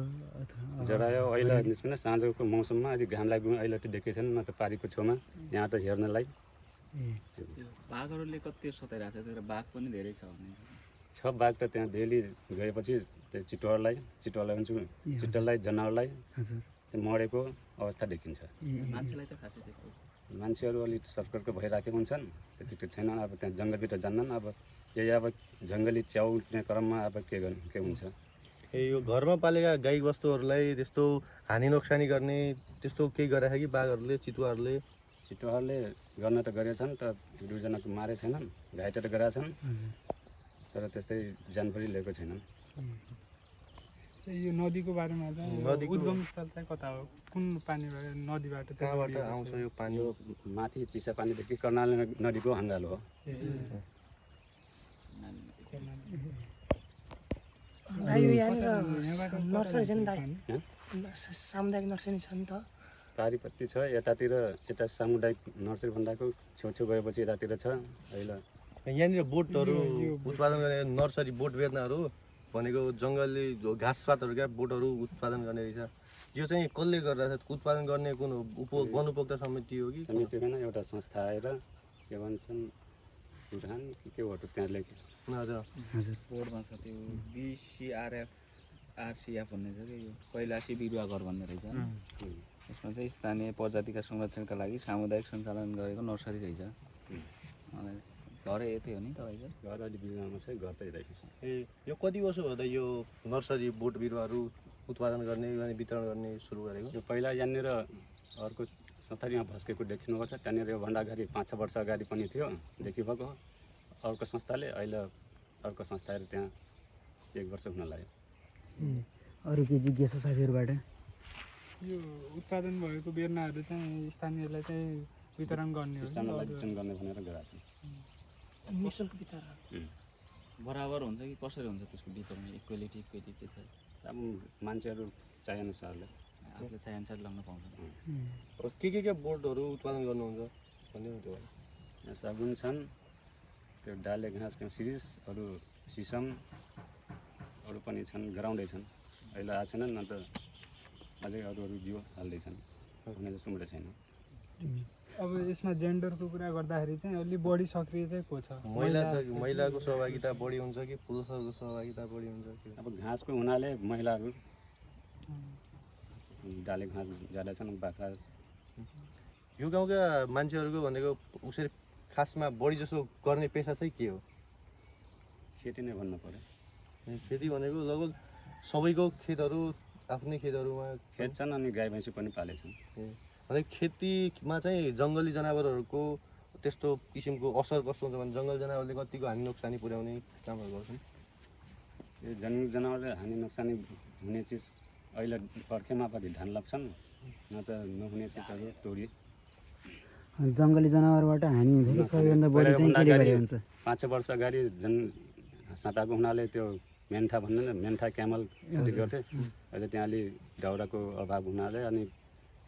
अहिले निस्किन साँझको मौसममा अलिक घाम लाग्यो। अहिले त देखेको छैन, न त पारीको छेउमा यहाँ त हेर्नलाई। बाघहरूले कति सताइरहेको छ, तर बाघ पनि धेरै छ भने छ। बाघ त त्यहाँ डेली गएपछि त्यो चितुवालाई भन्छु, चितुवालाई, जनावरलाई त्यो मरेको अवस्था देखिन्छ। मान्छेलाई त खासै देख्दैन। मान्छेहरू अलिक सतर्क भइराखेको हुन्छन्, त्यति छैन। अब त्यहाँ जङ्गलभित्र जान्नन्। अब यही अब जङ्गली च्याउने क्रममा अब के हुन्छ। यो घरमा पालेका गाई वस्तुहरूलाई त्यस्तो हानि नोक्सानी गर्ने त्यस्तो केही गरेको कि बाघहरूले, चितुवाहरूले? चितुवाहरूले गर्न त गरेछन्, त 1-2 जनाको मारे छैनन्, घाइते त गरेका छन्, तर त्यस्तै जानकारी लिएको छैनन्। यो नदीको बारेमा चाहिँ उद्गम स्थल चाहिँ कता हो? कुन पानीबाट, नदीबाट कहाँबाट आउँछ यो पानी? यो माथि चिसा पानीदेखि कर्णाली नदीको हङ्गालो हो। नर्सरी छ नि दाइ, सामुदायिक नर्सरी छ नि त? पारिपट्टि छ यतातिर। यता सामुदायिक नर्सरी भन्दाको छेउछेउ गएपछि यतातिर छ। अहिले यहाँनिर बोटहरू उत्पादन गर्ने नर्सरी बोट बेच्नेहरू भनेको जङ्गली घाँसपातहरूका बोटहरू उत्पादन गर्ने रहेछ। यो चाहिँ कसले गर्दा उत्पादन गर्ने कुन वनोपभोक्ता समिति हो कि? समिति होइन, एउटा संस्था आएर के भन्छन् उडान के हो त्यहाँ लेख्यो। हजुर बोर्डमा छ त्यो BCRF भन्ने छ कि यो कैलाशी बिरुवा घर भन्ने रहेछ। यसमा चाहिँ स्थानीय प्रजातिका संरक्षणका लागि सामुदायिक सञ्चालन गरेको नर्सरी रहेछ। घर यतै हो नि तपाईँको? घर अलि बिरुवामा छ, घर त यतै। ए, यो कति वर्ष भयो यो नर्सरी बोट बिरुवाहरू उत्पादन गर्ने अनि वितरण गर्ने सुरु गरेको? यो पहिला यहाँनिर अर्को संस्था यहाँ भस्केको देखिनुपर्छ। त्यहाँनिर योभन्दा अगाडि 5-6 वर्ष अगाडि पनि थियो देखिरहेको अर्को संस्थाले। अहिले अर्को संस्थाहरू त्यहाँ 1 वर्ष हुन लाग्यो। अरू के जिज्ञासा साथीहरूबाट? यो उत्पादन भएको बेर्नाहरू चाहिँ स्थानीयलाई चाहिँ वितरण गर्ने हो? स्थानीयलाई वितरण गर्ने भनेर गराएको छ। निःशुल्क वितरण बराबर हुन्छ कि कसरी हुन्छ त्यसको वितरण? इक्वेलिटी के छ? अब मान्छेहरू चाहे अनुसारले आफूले चाहिअनुसार लगाउन पाउँछ। के बोटहरू उत्पादन गर्नुहुन्छ भन्ने त्यो यहाँ सगुन छन्, त्यो डाले घाँसको सिरिस, अरू सिसम, अरू पनि छन्, गराउँदै छन्। अहिले आएको छैनन्, अन्त अझै अरू बिउ हाल्दैछन्, हुने जस्तो मलाई छैन। अब यसमा जेन्डरको कुरा गर्दाखेरि चाहिँ अलि बढी सक्रिय चाहिँ को छ? महिलाको सहभागिता बढी हुन्छ कि पुरुषहरूको सहभागिता बढी हुन्छ कि? अब घाँसको हुनाले महिलाहरू डाले घाँस ज्यादा छन्, बाख्रा। यो गाउँका मान्छेहरूको भनेको उसरी खासमा बढी जसो गर्ने पेसा चाहिँ के हो? खेती नै भन्नु पर्यो। खेती भनेको लगभग सबैको खेतहरू आफ्नै खेतहरूमा खेत छन् अनि गाई भैँसी पनि पालेछन्। अनि खेतीमा चाहिँ जङ्गली जनावरहरूको त्यस्तो किसिमको असर कस्तो हुन्छ भने जङ्गल जनावरले कतिको हानि नोक्सानी पुर्याउने कामहरू गर्छन्? यो जङ्गली जनावरले हानि नोक्सानी हुने चिज अहिले बर्खे मापाति धान लाग्छन्, न त नहुने चिजहरू तोरी। जङ्गली जनावरबाट हानि हुँदैन सबैभन्दा बढी चाहिँ केले गरे हुन्छ? 5 वर्ष अगाडि जुन साँटाको हुनाले त्यो मेन्ठा भन्दैन, मेन्ठा क्यामल खेती गर्थे। अहिले त्यहाँ अलि दाउराको अभाव हुनाले अनि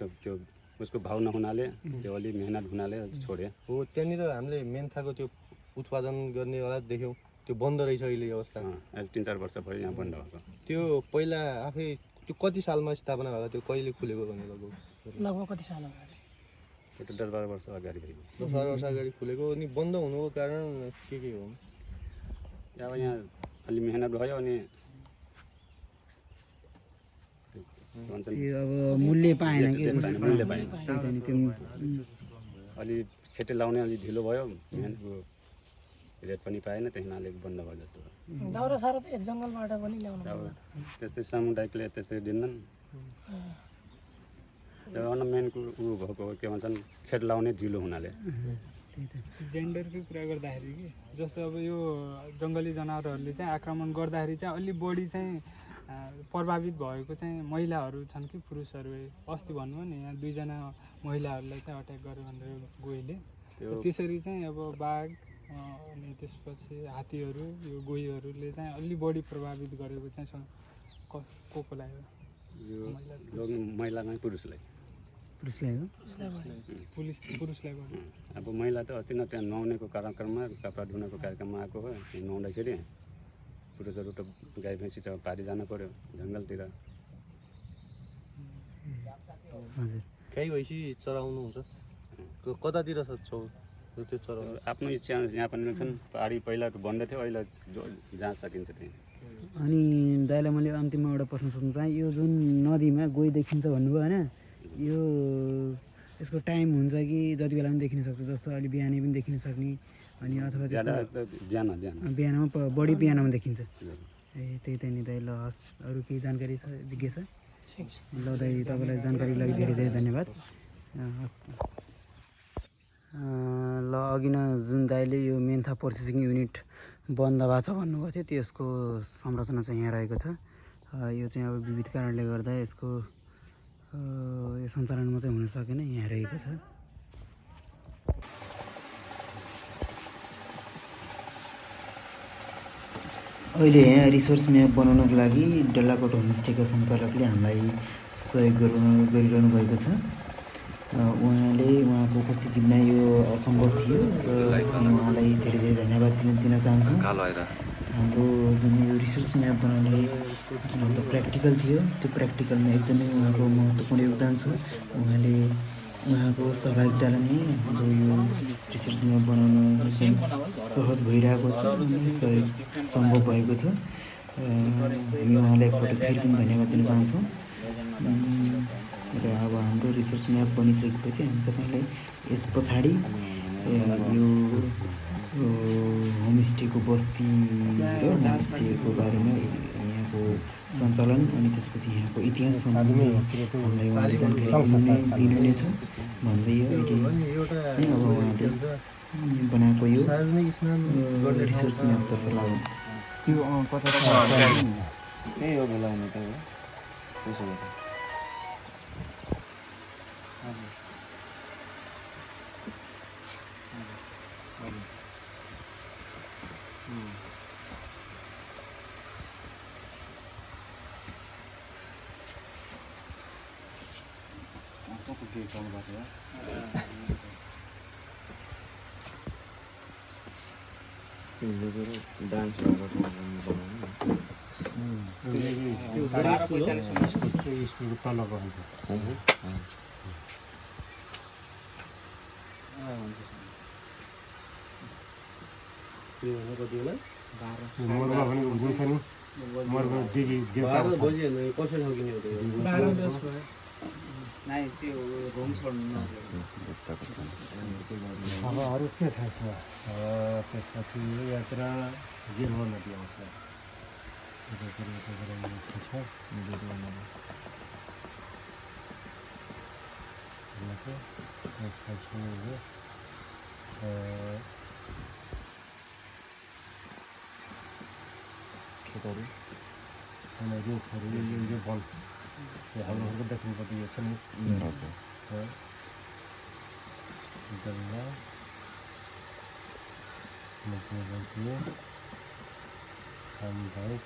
त्यो उसको भाउ नहुनाले, त्यो अलि मेहनत हुनाले छोडे हो। त्यहाँनिर हामीले मेन्थाको त्यो उत्पादन गर्नेवाला देख्यौँ, त्यो बन्द रहेछ अहिले अवस्था। 3-4 वर्ष भयो यहाँ बन्द भएको। त्यो पहिला आफै त्यो कति सालमा स्थापना भएको? त्यो कहिले खुलेको भने लगभग कति साल अगाडि? 10-12 वर्ष अगाडि भयो। 10-12 वर्ष अगाडि खुलेको। अनि बन्द हुनुको कारण के हो? अब यहाँ अलि मेहनत भयो अनि अब मूल्य पाएन कि मूल्य पाएन। अलि खेती लाउने अलि ढिलो भयो, रेट पनि पाएन, त्यही हुनाले बन्द भयो जस्तो। दाउरा सारा त जङ्गलबाट पनि ल्याउनु अब त्यस्तै सामुदायिकले त्यस्तै दिन्नन्। त्यो मेन ऊ भएको के भन्छन्, खेत लाउने ढिलो हुनाले। जेन्डरको कुरा गर्दाखेरि कि जस्तो अब यो जङ्गली जनावरहरूले चाहिँ आक्रमण गर्दाखेरि चाहिँ अलि बढी चाहिँ प्रभावित भएको चाहिँ महिलाहरू छन् कि पुरुषहरू? अस्ति भन्नुभयो नि यहाँ 2 जना महिलाहरूलाई चाहिँ अट्याक गर्यो भनेर गोहीले। त्यसरी चाहिँ अब बाघ अनि त्यसपछि हात्तीहरू, यो गोहीहरूले चाहिँ अलि बढी प्रभावित गरेको चाहिँ को लाग्यो? यो महिलालाई पुरुषलाई पुरुषलाई गर्यो। अब महिला त अस्ति न त्यहाँ नुहाउनेको कार्यक्रममा, कपडा धुनको कार्यक्रममा आएको हो। नुहाउँदाखेरि पुरुषहरू त गाई भैँसी छ पारी जानु पर्यो जङ्गलतिर। गाई भैँसी चराउनुहुन्छ कतातिर छ त्यो चराउनु? आफ्नो इच्छा यहाँ पनि छन्। पहाडी पहिला बन्द थियो, अहिले जहाँ सकिन्छ त्यहीँ। अनि दाइलाई मैले अन्तिममा एउटा प्रश्न सोध्नु चाहेँ, यो जुन नदीमा गोही देखिन्छ भन्नुभयो होइन, यो यसको टाइम हुन्छ कि जति बेला पनि देखिन सक्छ? जस्तो अलि बिहानै पनि देखिन सक्ने अनि अथवा बिहानमा बढी बिहानमा देखिन्छ? ए त्यही त नि दाइ। ल हस्, अरू केही जानकारी छ विज्ञ छ? ल दाइ, तपाईँलाई जानकारीको लागि धेरै धेरै धन्यवाद। हस् ल, अघि न जुन दाइले यो मेन्था प्रोसेसिङ युनिट बन्द भएको छ भन्नुभएको थियो, त्यसको संरचना चाहिँ यहाँ रहेको छ। यो चाहिँ अब विविध कारणले गर्दा यसको यो सञ्चालनमा चाहिँ हुन सकेन, यहाँ रहेको छ। अहिले यहाँ रिसोर्स म्याप बनाउनको लागि डल्लाकोट होमस्टेका सञ्चालकले हामीलाई सहयोग गरिरहनु भएको छ। उहाँको उपस्थितिमा यो असम्भव थियो र उहाँलाई धेरै धेरै धन्यवाद दिन चाहन्छौँ। हाम्रो जुन यो रिसोर्स म्याप बनाउने जुन हाम्रो प्र्याक्टिकल थियो, त्यो प्र्याक्टिकलमा एकदमै उहाँको महत्त्वपूर्ण योगदान छ। उहाँको सहभागिताले नै हाम्रो यो रिसर्च म्याप बनाउन एकदम सहज भइरहेको छ, सहयोग सम्भव भएको छ। हामी उहाँलाई एकपल्ट फेरि पनि धन्यवाद दिन चाहन्छौँ। र अब हाम्रो रिसर्च म्याप बनिसकेपछि हामी तपाईँलाई यस पछाडि यो होमस्टेको बस्ती र होमस्टेको बारेमा यहाँको सञ्चालन अनि त्यसपछि यहाँको इतिहास सम्बन्धी हामीलाई उहाँले जानकारी दिनुहुनेछ भन्दै अहिले चाहिँ अब उहाँले बनाएको यो रिसर्च म्यापतर्फ लागौँ। त्यो कता त्यही हो बोलाउनु त हो त्यसो भए मरुवा भनेको बुझ्छ नि मरुवा देवी देवता 12 बजे कसरी सकिने हो त्यो 12-10 भयो नाइ त्यो रुम छोड्नु अब अरू के छ यसमा त्यसपछि यो यात्रा गिरवा नदी आउँछ खेतहरू अनि रुखहरू यो वन हाम्रो दक्षिणपट्टि यो छ नि डल्ला मध्यवर्ती सामुदायिक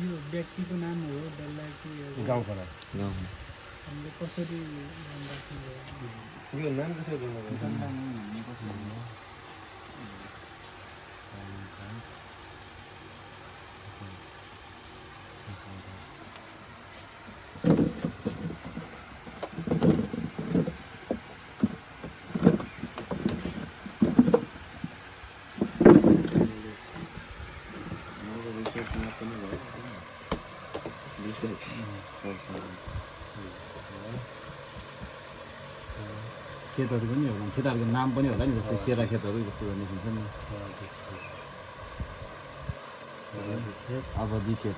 यो व्यक्तिको नाम हो डल्ला कि गाउँको नाम हामीले कसरी यो नाम कसरी गर्नु खेतहरू पनि होला खेतहरूको नाम पनि होला नि जस्तै सेरा खेतहरू जस्तो गर्ने हुन्छ नि अवधि खेत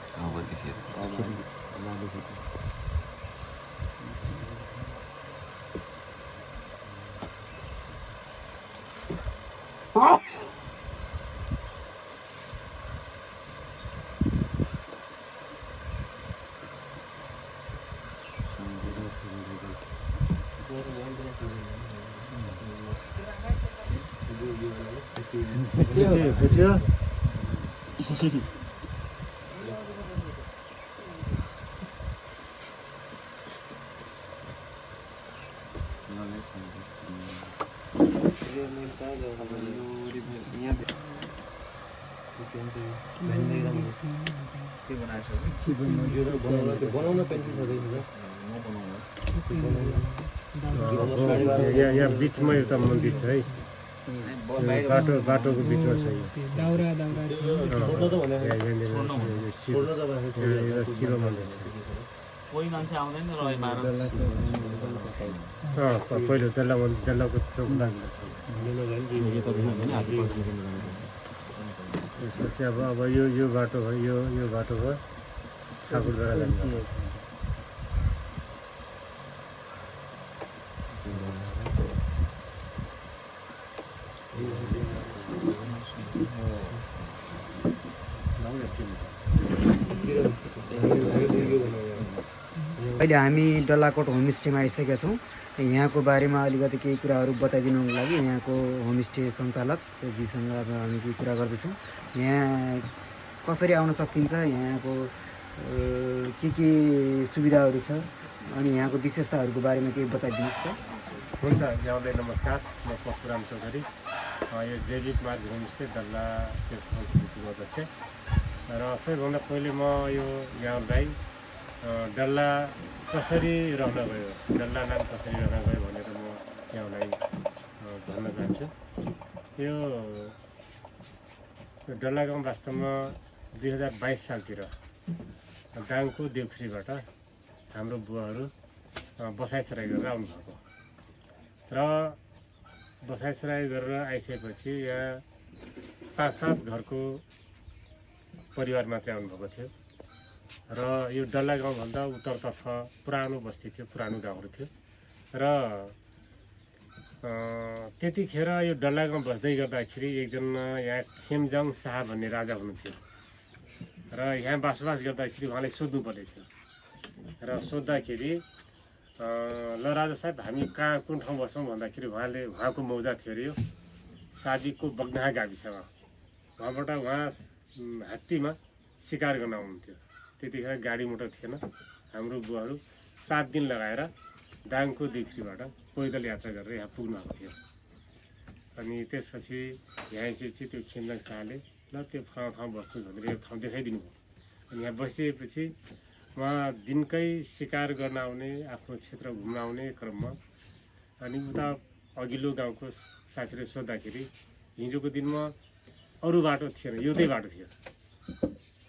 भेट्यो यहाँ बिचमा एउटा मन्दिर छ है बाटोको बिचमा छ दाउरा शिव मन्दिर छ कोही मान्छे आउँदैन पहिलो डेल्लाको चोक त्यसपछि अब यो बाटो भयो यो बाटो भयो ठाकुरद्वारा जानु अहिले हामी डल्लाकोट होमस्टेमा आइसकेका छौँ। यहाँको बारेमा अलिकति केही कुराहरू बताइदिनुको लागि यहाँको होमस्टे सञ्चालक जीसँग अब हामी केही कुरा गर्दैछौँ। यहाँ कसरी आउन सकिन्छ, यहाँको के सुविधाहरू छ अनि यहाँको विशेषताहरूको बारेमा केही बताइदिनुहोस् त। हुन्छ, यहाँलाई नमस्कार। म परशुराम चौधरी, यो जैविक मार्ग होमस्टे डल्ला व्यवस्थापन समितिको अध्यक्ष र सबैभन्दा पहिले म यो यहाँलाई डल्ला कसरी रहन गयो, डल्ला नाम कसरी रहन गयो भनेर म यहाँलाई भन्न चाहन्छु। यो डल्ला गाउँ वास्तवमा 2022 सालतिर दाङको देउखुरीबाट हाम्रो बुवाहरू बसाइसराई गरेर आउनुभएको र बसाइसराई गरेर आइसकेपछि यहाँ 5-7 घरको परिवार मात्रै आउनुभएको थियो र यो डल्ला गाउँभन्दा उत्तरतर्फ पुरानो बस्ती थियो, पुरानो गाउँहरू थियो र त्यतिखेर यो डल्ला गाउँ बस्दै गर्दाखेरि एकजना यहाँ खेमजङ शाह भन्ने राजा हुनुहुन्थ्यो र यहाँ बसोबास गर्दाखेरि उहाँलाई सोध्नु पर्ने थियो र सोद्धाखेरि ल राजा साहब हामी कहाँ कुन ठाउँ बस्छौँ भन्दाखेरि उहाँको मौजा थियो अरे यो सादीको बग्नाहा गाविसमा। उहाँबाट उहाँ हात्तीमा शिकार गर्न आउनुहुन्थ्यो त्यतिखेर गाडी मोटर थिएन। हाम्रो बुवाहरू 7 दिन लगाएर दाङको देखरीबाट पैदल यात्रा गरेर यहाँ पुग्नुभएको थियो। अनि त्यसपछि यहाँ आइसकेपछि त्यो खेमजाङ शाहले ल त्यो फलाना ठाउँ बस्नु भनेर यो ठाउँ देखाइदिनु भयो। अनि यहाँ बसिएपछि उहाँ दिनकै शिकार गर्न आउने, आफ्नो क्षेत्र घुम्न आउने क्रममा अनि उता अघिल्लो गाउँको साथीले सोद्धाखेरि हिजोको दिनमा अरू बाटो थिएन, एउटै बाटो थियो,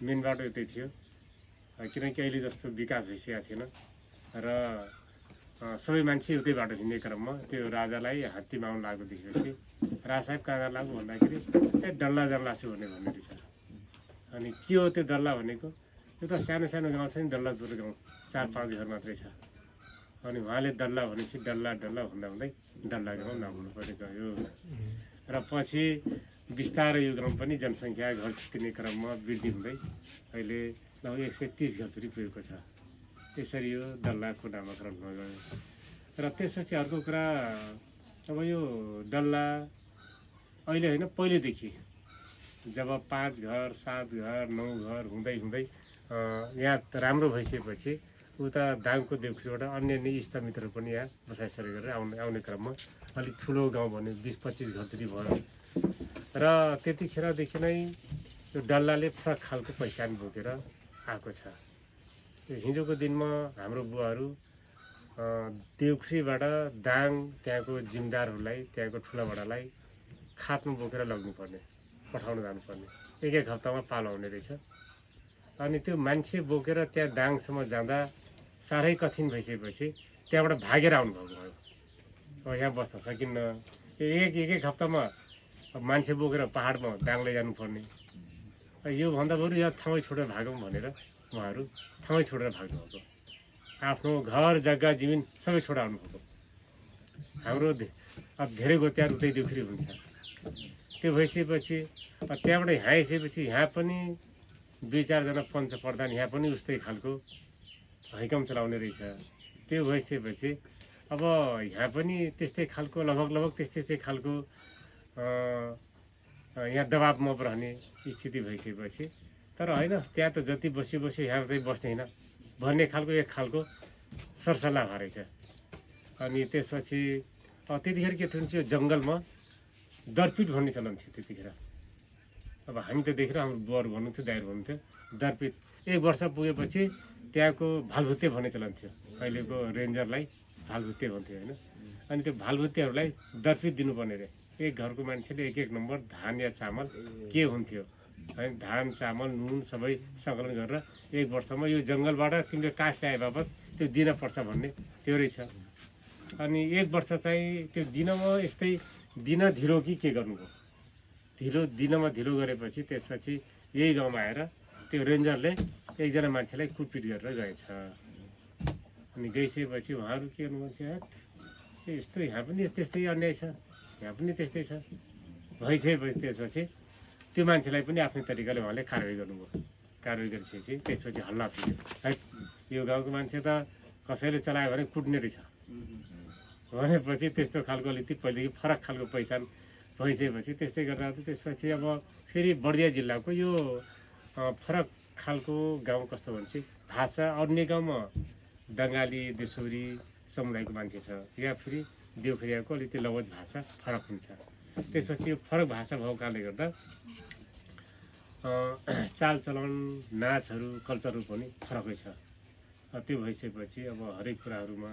मेन बाटो एउटै थियो। किनकि अहिले जस्तो विकास भइसकेको थिएन र सबै मान्छे एउटै बाटो हिँड्ने क्रममा त्यो राजालाई हात्तीमा आउनु लागेको देखेपछि राजा साहेब कहाँ जान लाग्यो भन्दाखेरि डल्ला जान लाग्छु भन्ने रहेछ। अनि के हो त्यो डल्ला भनेको? यो त सानो सानो गाउँ छ नि, डल्ला जोर गाउँ 4-5 घर मात्रै छ। अनि उहाँले डल्ला भनेपछि डल्ला डल्ला भन्दा भन्दै डल्ला गाउँ नाम हुनुपर्ने गयो। र पछि बिस्तारै यो गाउँ पनि जनसङ्ख्या घर छिटिने क्रममा वृद्धि हुँदै अहिले लगभग 130 घरधुरी पुगेको छ। यसरी यो डल्लाको नामाकरणमा गयो। र त्यसपछि अर्को कुरा, अब यो डल्ला अहिले होइन पहिलेदेखि जब 5 घर 7 घर 9 घर हुँदै हुँदै यहाँ राम्रो भइसकेपछि उता दाङको देउखरीबाट अन्य इष्टमित्रहरू पनि यहाँ बसाइसरी गरेर आउने क्रममा अलिक ठुलो गाउँ भन्यो 20-25 घरधुरी भयो। र त्यतिखेरदेखि नै यो डल्लाले फरक खालको पहिचान बोकेर आएको छ। हिजोको दिनमा हाम्रो बुवाहरू देउखरीबाट दाङ त्यहाँको जिम्मेदारहरूलाई, त्यहाँको ठुलाबडालाई खातमा बोकेर लग्नुपर्ने, पठाउन जानुपर्ने, एक हप्तामा पालो आउने रहेछ। अनि त्यो मान्छे बोकेर त्यहाँ दाङसम्म जाँदा साह्रै कठिन भइसकेपछि त्यहाँबाट भागेर आउनुभएको भयो। अब यहाँ बस्न सकिन्न, एक हप्तामा मान्छे बोकेर पहाडमा दाङ लैजानुपर्ने। योभन्दा बरु यहाँ ठाउँै छोडेर भागौँ भनेर उहाँहरू ठाउँै छोडेर भाग्नुभएको, आफ्नो घर जग्गा जमिन सबै छोडेर आउनुभएको। हाम्रो अब धेरै गोत्यार उतै देउखरी हुन्छ। त्यो भइसकेपछि त्यहाँबाट यहाँ आइसकेपछि यहाँ पनि 2-4 जना पञ्च प्रधान यहाँ पनि उस्तै खालको हैकम चलाउने रहेछ। त्यो भइसकेपछि अब यहाँ पनि त्यस्तै खालको लगभग त्यस्तै खालको यहाँ दबाबमा रहने स्थिति भइसकेपछि, तर होइन त्यहाँ त जति बसी यहाँ चाहिँ बस्दैन भन्ने खालको एक खालको सरसल्लाह भए रहेछ। अनि त्यसपछि त्यतिखेर के थियो, जङ्गलमा दरपिट भन्ने चलन थियो त्यतिखेर। अब हामी त देखेर हाम्रो बुवाहरू भन्नुहुन्थ्यो, दाइहरू भन्नुहुन्थ्यो दरपिट। 1 वर्ष पुगेपछि त्यहाँको भालभुते भन्ने चलन थियो। अहिलेको रेन्जरलाई भालभुते भन्थ्यो होइन। अनि त्यो भालभुतेहरूलाई दरपिट दिनुपर्ने रे। एक घरको मान्छेले एक नम्बर धान या चामल के हुन्थ्यो है, धान चामल नुन सबै सङ्कलन गरेर 1 वर्षमा यो जङ्गलबाट तिमीले काठ ल्याए बापत त्यो दिन पर्छ भन्ने त्यो रहेछ। अनि 1 वर्ष चाहिँ त्यो दिनमा यस्तै दिन ढिलो कि के गर्नुभयो, दिनमा ढिलो गरेपछि त्यसपछि यही गाउँमा आएर त्यो रेन्जरले एकजना मान्छेलाई कुटपिट गरेर गएछ। अनि गइसकेपछि उहाँहरू के गर्नुहुन्छ, यस्तो यहाँ पनि त्यस्तै अन्याय छ, यहाँ पनि त्यस्तै छ भइसकेपछि त्यसपछि त्यो मान्छेलाई पनि आफ्नै तरिकाले उहाँले कारवाही गर्नुभयो। कारवाही गरिसकेपछि त्यसपछि हल्ला पुग्यो, है यो गाउँको मान्छे त कसैले चलायो भने कुट्ने रहेछ भनेपछि त्यस्तो खालको अलिकति पहिलेदेखि फरक खालको पहिचान भइसकेपछि त्यस्तै गर्दा त्यसपछि अब फेरि बर्दिया जिल्लाको यो फरक खालको गाउँ कस्तो भन्छ, भाषा अन्य गाउँमा बङ्गाली देशौरी समुदायको मान्छे छ, या फेरि देउखरियाको अलिकति लवज भाषा फरक हुन्छ। त्यसपछि यो फरक भाषा भएको कारणले गर्दा चालचलन नाचहरू कल्चरहरू पनि फरकै छ। त्यो भइसकेपछि अब हरेक कुराहरूमा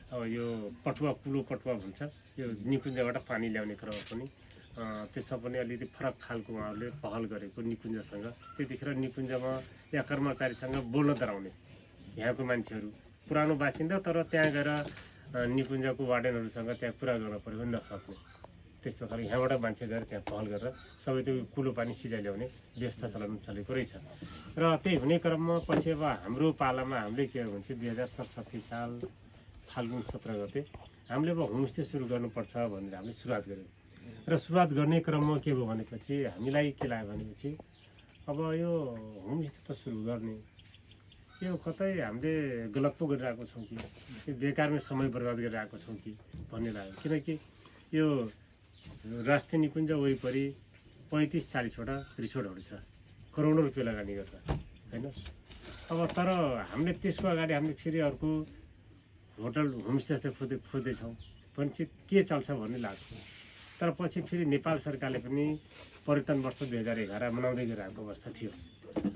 अब यो पटुवा कुलो पटुवा भन्छ, यो निकुञ्जबाट पानी ल्याउने क्रम पनि त्यसमा पनि अलिकति फरक खालको उहाँहरूले पहल गरेको निकुञ्जसँग। त्यतिखेर निकुञ्जमा या कर्मचारीसँग बोल्न डराउने यहाँको मान्छेहरू, पुरानो बासिन्दा तर त्यहाँ गएर निकुञ्जको वार्डेनहरूसँग त्यहाँ कुरा गर्न पऱ्यो भने नसक्ने, त्यस्तो खालको यहाँबाट मान्छे गएर त्यहाँ पहल गरेर सबै त्यो कुलो पानी सिजाइ ल्याउने व्यवस्था चलेको रहेछ। र त्यही हुने क्रममा पछि अब हाम्रो पालामा हामीले के भन्छ 2067 साल फाल्गुन 17 गते हामीले अब होमस्टे सुरु गर्नुपर्छ भनेर हामीले सुरुवात गऱ्यौँ। र सुरुवात गर्ने क्रममा के भयो भनेपछि हामीलाई के लाग्यो भनेपछि अब यो होमस्टे त सुरु गर्ने यो कतै हामीले गलत पो गरिरहेको छौँ कि बेकारमा समय बर्बाद गरिरहेको छौँ कि भन्ने लाग्यो। किनकि यो राष्ट्रिय निकुञ्ज वरिपरि 35-40 वटा रिसोर्टहरू छ, करोडौँ रुपियाँ लगानी गरेर होइन। अब तर हामीले त्यसको अगाडि हामीले फेरि अर्को होटल होमस्टे जस्तो खोज्दैछौँ पनि चाहिँ के चल्छ भन्ने लाग्छ। तर पछि फेरि नेपाल सरकारले पनि पर्यटन वर्ष 2011 मनाउँदै गइरहेको अवस्था थियो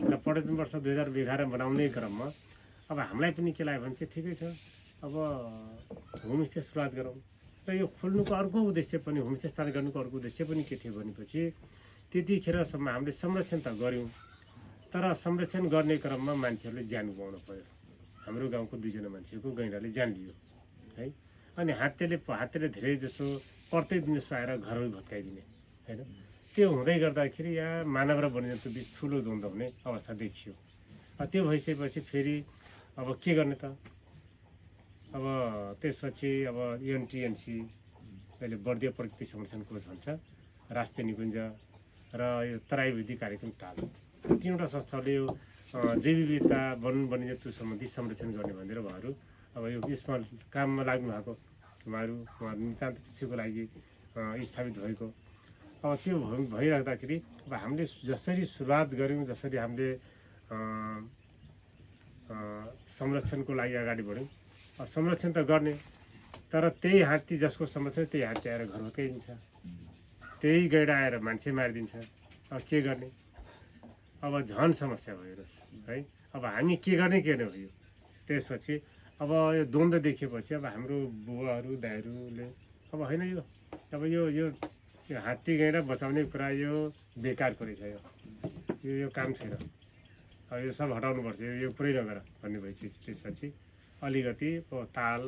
र पर्यटन वर्ष 2011 मनाउने क्रममा अब हामीलाई पनि के लाग्यो भने चाहिँ ठिकै छ, अब होमस्टे सुरुवात गरौँ। र यो खोल्नुको अर्को उद्देश्य पनि, होमस्टे स्टार्ट गर्नुको अर्को उद्देश्य पनि के थियो भनेपछि त्यतिखेरसम्म हामीले संरक्षण त गऱ्यौँ, तर संरक्षण गर्ने क्रममा मान्छेहरूले ज्यान गुमाउनु पर्यो। हाम्रो गाउँको 2 जना मान्छेको गैँडाले ज्यान लियो है। अनि हात्तीले धेरै जसो प्रत्येक दिन जसो आएर घरहरू भत्काइदिने होइन। त्यो हुँदै गर्दाखेरि यहाँ मानव र वन्यजन्तु बिच ठुलो द्वन्द्व हुने अवस्था देखियो। त्यो भइसकेपछि फेरि अब के गर्ने त, अब त्यसपछि अब एनटिएनसी अहिले बर्दिया प्रकृति संरक्षण कोष भन्छ, राष्ट्रिय निकुञ्ज र यो तराई वृद्धि कार्यक्रम टाल, तीनवटा संस्थाले यो जैव विविधता वन्यजन्तु सम्बन्धी संरक्षण गर्ने भनेर उहाँहरू अब यो यसमा काममा लाग्नु भएको उहाँहरू नितान्त त्यसैको लागि स्थापित भएको। अब त्यो भइराख्दाखेरि अब हामीले जसरी सुरुवात गऱ्यौँ, जसरी हामीले संरक्षणको लागि अगाडि बढ्यौँ, संरक्षण त गर्ने, तर त्यही हात्ती जसको संरक्षण त्यही हात्ती आएर घर भत्काइदिन्छ, त्यही गैँडा आएर मान्छे मारिदिन्छ। अब के गर्ने, अब झन् समस्या भइरहेछ है। अब हामी के गर्ने भयो। त्यसपछि अब यो द्वन्द्व देखेपछि अब हाम्रो बुवाहरू दाइहरूले अब होइन यो हात्ती गैँडा बचाउने कुरा यो बेकारको रहेछ, यो काम छैन, अब यो सब हटाउनुपर्छ, यो पुरै नगर भन्ने भएपछि त्यसपछि अलिकति ताल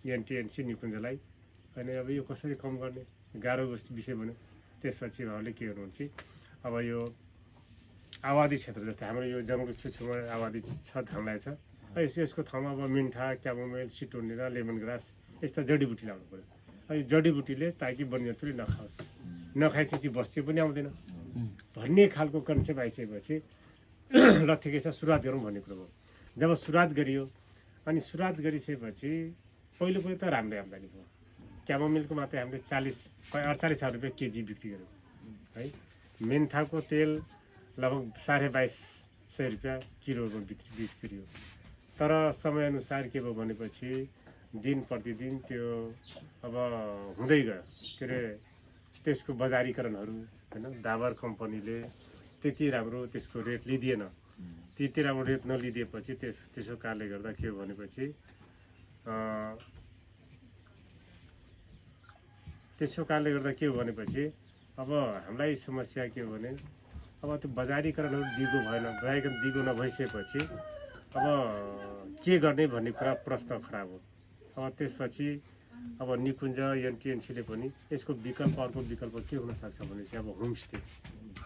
एनटिएनसी निकुञ्जलाई अनि अब यो कसरी कम गर्ने गाह्रो विषय बन्यो। त्यसपछि उहाँले के गर्नुहुन्छ, अब यो आबादी क्षेत्र जस्तै हाम्रो यो जङ्गल छेउछेउमा आबादी छ ठाउँलाई छ, यसको ठाउँमा अब मिन्ठा, क्यामोमाइल, सिटोनिरा, लेमन ग्रास यस्ता जडीबुटी लाउनु पऱ्यो। यो जडीबुटीले ताकि वन्यजन्तुले नखाओस्, नखाइसकेपछि बस्ती पनि आउँदैन भन्ने खालको कन्सेप्ट आइसकेपछि ल ठिकै छ सुरुवात गरौँ भन्ने कुरो भयो। जब सुरुवात गरियो अनि सुरुवात गरिसकेपछि पहिलो त राम्रै आम्दानी भयो। क्यामोमाइलको मात्रै हामीले 48,000 रुपियाँ केजी बिक्री गऱ्यौँ है। मेन्थाको तेल लगभग 2250 रुपियाँ किलोमा बिक्री हो। तर समयअनुसार के भयो भनेपछि दिन प्रतिदिन त्यो अब हुँदै गयो, के अरे त्यसको बजारीकरणहरू होइन, डाबर कम्पनीले त्यति राम्रो त्यसको रेट लिदिएन। त्यति राम्रो रेट नलिदिएपछि त्यसो कारणले गर्दा के हो भनेपछि अब हामीलाई समस्या के हो भने अब त्यो बजारीकरणहरू दिगो भएन, दिगो नभइसकेपछि अब के गर्ने भन्ने कुरा प्रश्न खडा भयो। अब त्यसपछि अब निकुञ्ज एनटिएनसीले पनि यसको विकल्प अर्को विकल्प के हुनसक्छ भनेपछि अब होमस्टे,